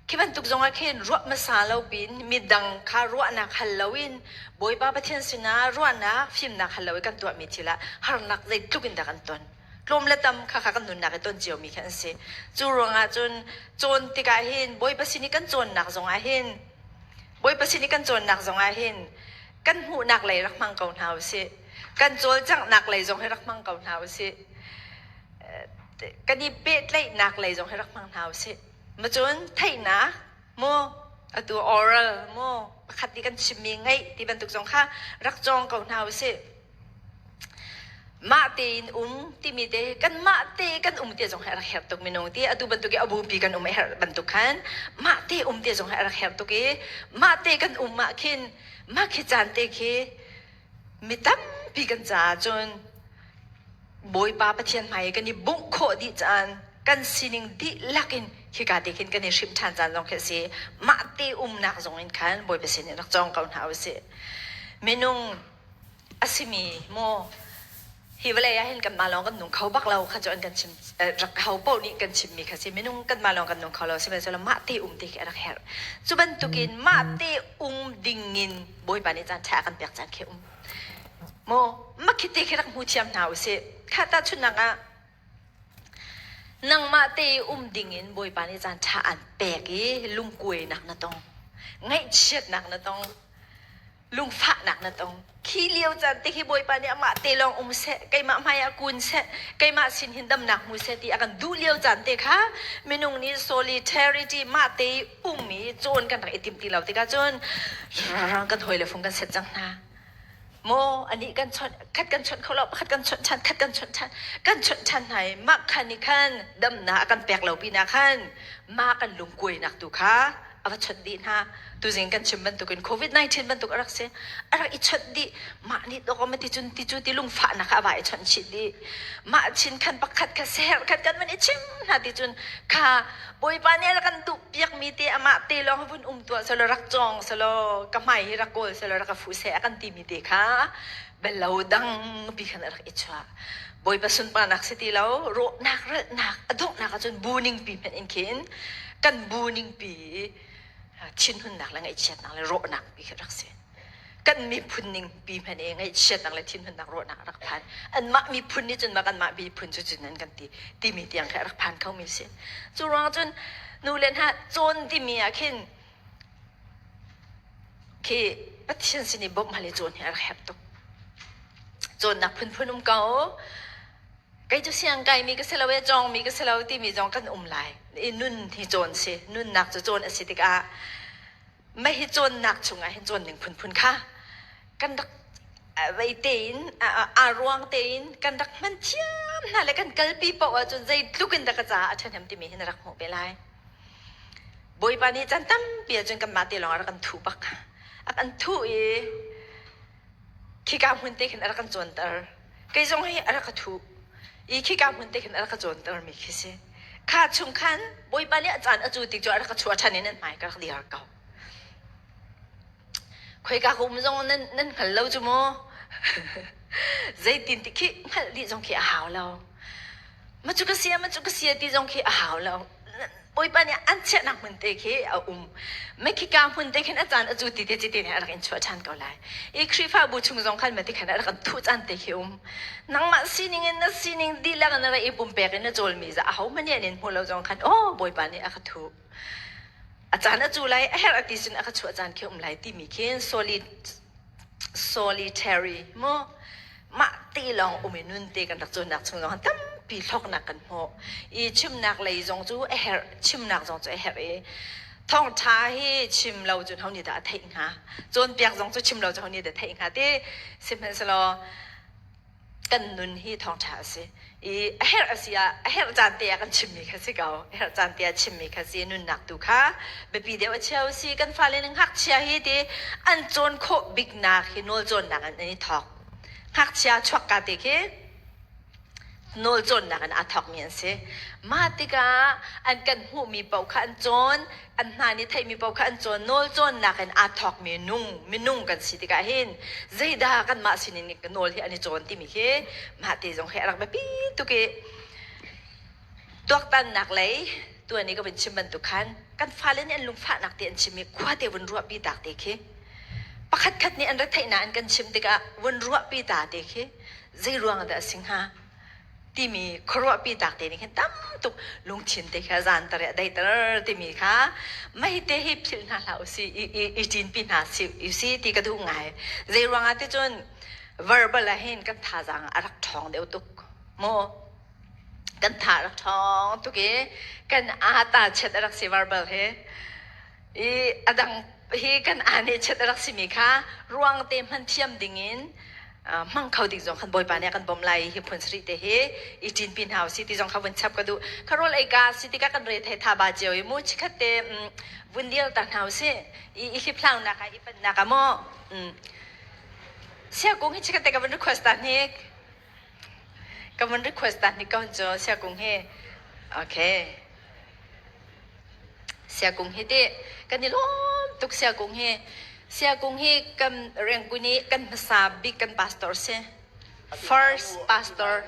Khi bantuk zongah khin ruah hmasa lo pin midang kha ruahnak hal loin Bawipa Pathian sinah ruahnak, fimnak hal lo i kan tuahmi thil ah harnak zeitluk in dah kan ton. Tlawm le tam kha kha kan nunnak i ton ciomi khi an si. Cu ruangah cun cawn tikah hin Bawipa sin i kan cawnnak zongah hin Bawipa sin i kan cawnnak zongah hin kan hmuhnak lei rak hmang ko hna usih. Kan cawlcanghnak lei zong hi rak hmang ko hna usih. Kan i pehtlaihnak lei zong hi rak hmang hna usih. Macun theihnak mu atu oral mu pakhat nih kan chimmi ngaih ti bantuk zong kha rak cawng ko hna usih. Mah tein um timi te kanmah te kan um te zong hi a rak herh tuk minung ti atu bantuk i a bupi kan um a herh bantuk khan mah te um te zong hi a rak herh tuk i mah te kan um ah khin mah khi caan te khi mi tampi kan caah cun Bawipa Pathian hmai i kan i bungh khawh dih caan kan sining dihlak in khika te khin kan i hrimh ṭhan caan zong khi a si. Mah te umnak zong in khan Bawipa sin in rak cawng ko hna usih. Minung a simi maw hi vawlei ah hin kanmah lawng kan nung kho bak lo kha cu an kan chim rak ho paoh nih kan chimmi kha si minung kanmah lawng kan nung kho lo sihmanhsehlaw mah te um te khi a rak herh cu bantukin mah te um dingin Bawipa nih caan ṭha a kan pek caan khi um Maw makhite khi rak hmu thiam hna usih. Kha tahchunhnak ah nangmah te um dingin Bawipa nih caan ṭha aan pek i lungkuainak na tong, ngaihchiatnak na tong, lungfahnak na tong. Khi lio caan te khi Bawipa nih amah te lawng um seh, keimah hmai ah kun seh, keimah sin hin damnak hmu seh ti a kan duh lio caan te kha minung nih solidarity mah te um i cawn kan rak i tim ti lo tikah cun kan hawi le fung kan set cang hna. Maw anih kan chawnh khat kan chawnh kho lo pakhat kan chawnh ṭhan khat kan chawnh ṭhan kan chawnh ṭhan hna i mah khan nih khan damnak a kan pek lo pinah khan mah kan lungkuainak tu kha A va chawnh dih hna. Tuzing kan chim bantukin COVID-19 bantuk a rak si. A rak i chawnh dih. Mah nih dawk ma ti cun ti cu ti lungfahnak kha a va i chawnh chih dih. Mah chin khan pakhat kha ser khat kan van i chim hna ti cun kha Bawipa nih a rak kan duh piakmi te amah te lawng vun um tuah selaw rak cawng selaw ka hmai hi rak kawl selaw rak ka fuh seh a kan timi te kha belo dang pi khan a rak i chuah. Bawipa sunparnak si ti lo, rawhnak ralhnak a donghnak ahcun bu ningpi hmanh in khin kan bu ningpi thinhunnak le ngaihchiatnak le rawhnak pi khi rak si. Kan miphun ningpi hmanh i ngaihchiatnak le thinhunnak rawhnak a rak phan. Anmah miphun nih cun mah kanmah miphun cu cun an kan ti timi tiang khi a rak phan khomi si. Cu ruang cun nu le hna cawn timi ah khin Khi Pathian sin i bawmh hal i cawn hi a rak herh tuk. Cawnnak phunphun um ko. Kei cu siang kaimi ka si lo e, cawngmi ka si lo timi zong kan um lai. I nun hi cawn si. Nunnak cu cawn a si tikah mah hi cawnnak chungah hin cawn ning phunphun kha kan rak vei tein aa ruang tein kan rak hman thiam hna le kan kalpi paoh ahcun zeitluk in dah ka caah a ṭhahnem timi hi na rak hmuh ve lai. Bawipa nih caan tampi ahcun kanmah te lawng a rak kan thuh bak. A kan thuh i khika hmun te khin a rak kan cawnter. Kei zong hi a rak ka thuh i khika hmun te khin a rak ka cawnter mi khi si. Kha chung khan Bawipa nih a caan a cu tik cu a rak ka chuah ṭhan i nan hmai ka rak dir ko. Khoika ka um zong nan nan hngal lo cu mu. Zeitin ti khi hngalh dih zong khi a hau lo. Ma cu ka sia, ma cu ka sia ti zong khi a hau lo. Bawipa nih an chiahnak hmun te khi a um. Mekhika hmun te khin a caan a cu ti te cite nih a rak in chuah ṭhan ko lai. I Khrihfabu chung zong khan mati khan a rak in thuh caan te khi um. Nangmah sining in na sining dihlak in na rak i pumpek in na cawlmi za ahohmanh nih an in hmu lo zong khan oh Bawipa nih a ka thuh. A caan a cu lai, a herh a ti cun a ka chuah caan khi um lai timi khin solid solitary mu mah te lawng um i nun te kan rak cawnnak chung zong tampi hlawknak kan hmuh. I chimnak lei zong cu a herh, chimnak zong cu a herh i thawngṭha hi chim lo cun ho nih dah a theih hnga? Cawnpiak zong cu chim lo cun ho nih dah a theih hnga ti sihmanhsehlaw kan nun hi thawngṭha a si i a herh a si ah a herh caan te ah kan chimmi kha si ko. A herh caan te ah chimmi kha si. Nunnak tu kha biapi deuh a chia si. Kan fale nih ngakchia hi ti an cawn khawh biknak hi nawl cawnnak in an i thawk. Ngakchia chuakka te khi nawl cawnnak in aa thawkmi an si. Mah tikah an kan hmuhmi paoh kha an cawn, an hna nih theihmi paoh kha an cawn. Nawl cawnnak in aa thawkmi nung minung kan si tikah hin zeidah kanmah sinin nawl hi an i cawn timi khi mah te zong hi a rak biapi tuk i tuaktannak lei tuan i ka vun chim bantuk khan kan fale nih an lungfahnak te an chim i khua te vun ruahpi tak te khi pakhat khat nih an retheihnak an kan chim tikah vun ruahpi ta te khi zei ruang dah a si hnga timi khuaruahpi tak te nih khin tam tuk lungthin te kha zan tar a daihter timi kha mei te hi philh hna hlah usi i i i ṭinpi hna si usi ti ka duh ngai. Zei ruangah ti cun verbal ah hin kan thazaang a rak ṭhawng deuh tuk mu. Kan tha a rak ṭhawng tuk i kan aa ta chet a rak si verbal hi. I a dang hi kan aa nih chet a rak simi kha ruang te hman thiam dingin hmang kho ding zong khan Bawipa nih a kan bawmh lai. Hi phun sarih te hi i ṭinpi hna usih ti zong kha vun chap ka duh. Kha rawl ei ka si tikah kan re thei tha ba cio i mu chikhat te vun dil ta hna usih. I i hliphlaunak ah i panhnak ah maw Siakung hi chikhat te ka vun request ta hnik. Ka vun request ta hnik ko cu Siakung hi. Okay. Siakung hi ti kan i lawm tuk. Siakung hi, Siakung hi kan Rengkun i kan hmasa bik kan pastor si. First pastor.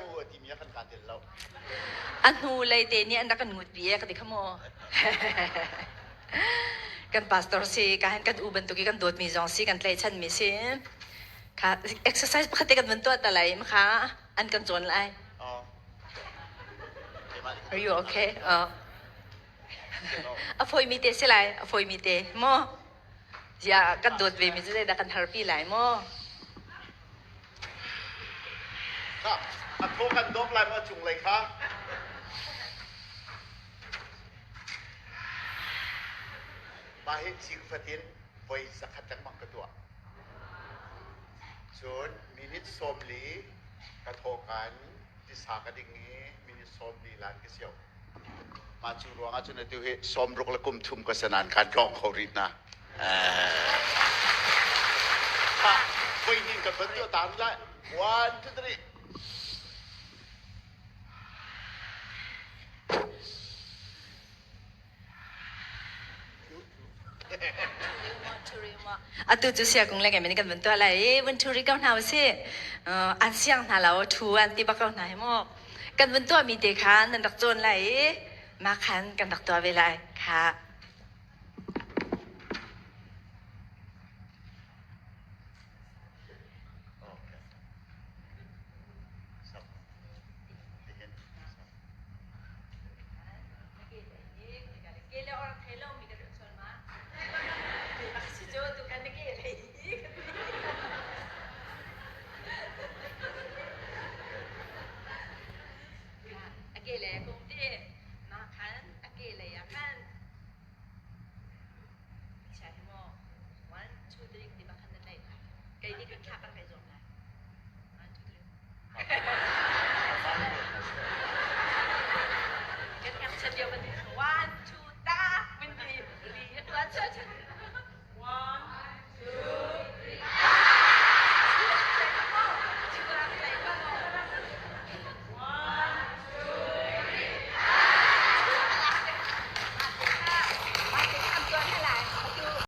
A hnu lei te nih an rak kan ngut pi e ka ti kha mu. Kan pastor si ka han kan u bantuk i kan dawtmi zong si, kan tlaihchanmi si. Kha exercise pakhat te kan vun tuah ta lai kha an kan cawn lai. Are you okay? A fawimi te si lai, a fawimi te maw? Ziah kan dawt ve mi cu zeidah kan harpi lai maw? Kha, a thaw kan dawp lai maw cunglei kha? Mah hi cing fatin voi 100 lengmang ka tuah. Cun minute 40 ka thawkan tisa ka ding i minute 40 lan ka sio. Mah cu ruangah cun atu hi 60 le kum thum ka sanan khan tlawng kho rih hna. Ha, voi hnih kan van tuah ta lai. One, two, three. Atu cu sia kung le ngai kan van tuah lai i vun thu ri ko hna usih. An siang hna lo thu an ti bak ko hna hi mu. Kan vun tuah mi te kha nan rak cawn lai i mah khan kan rak tuah ve lai. Kha.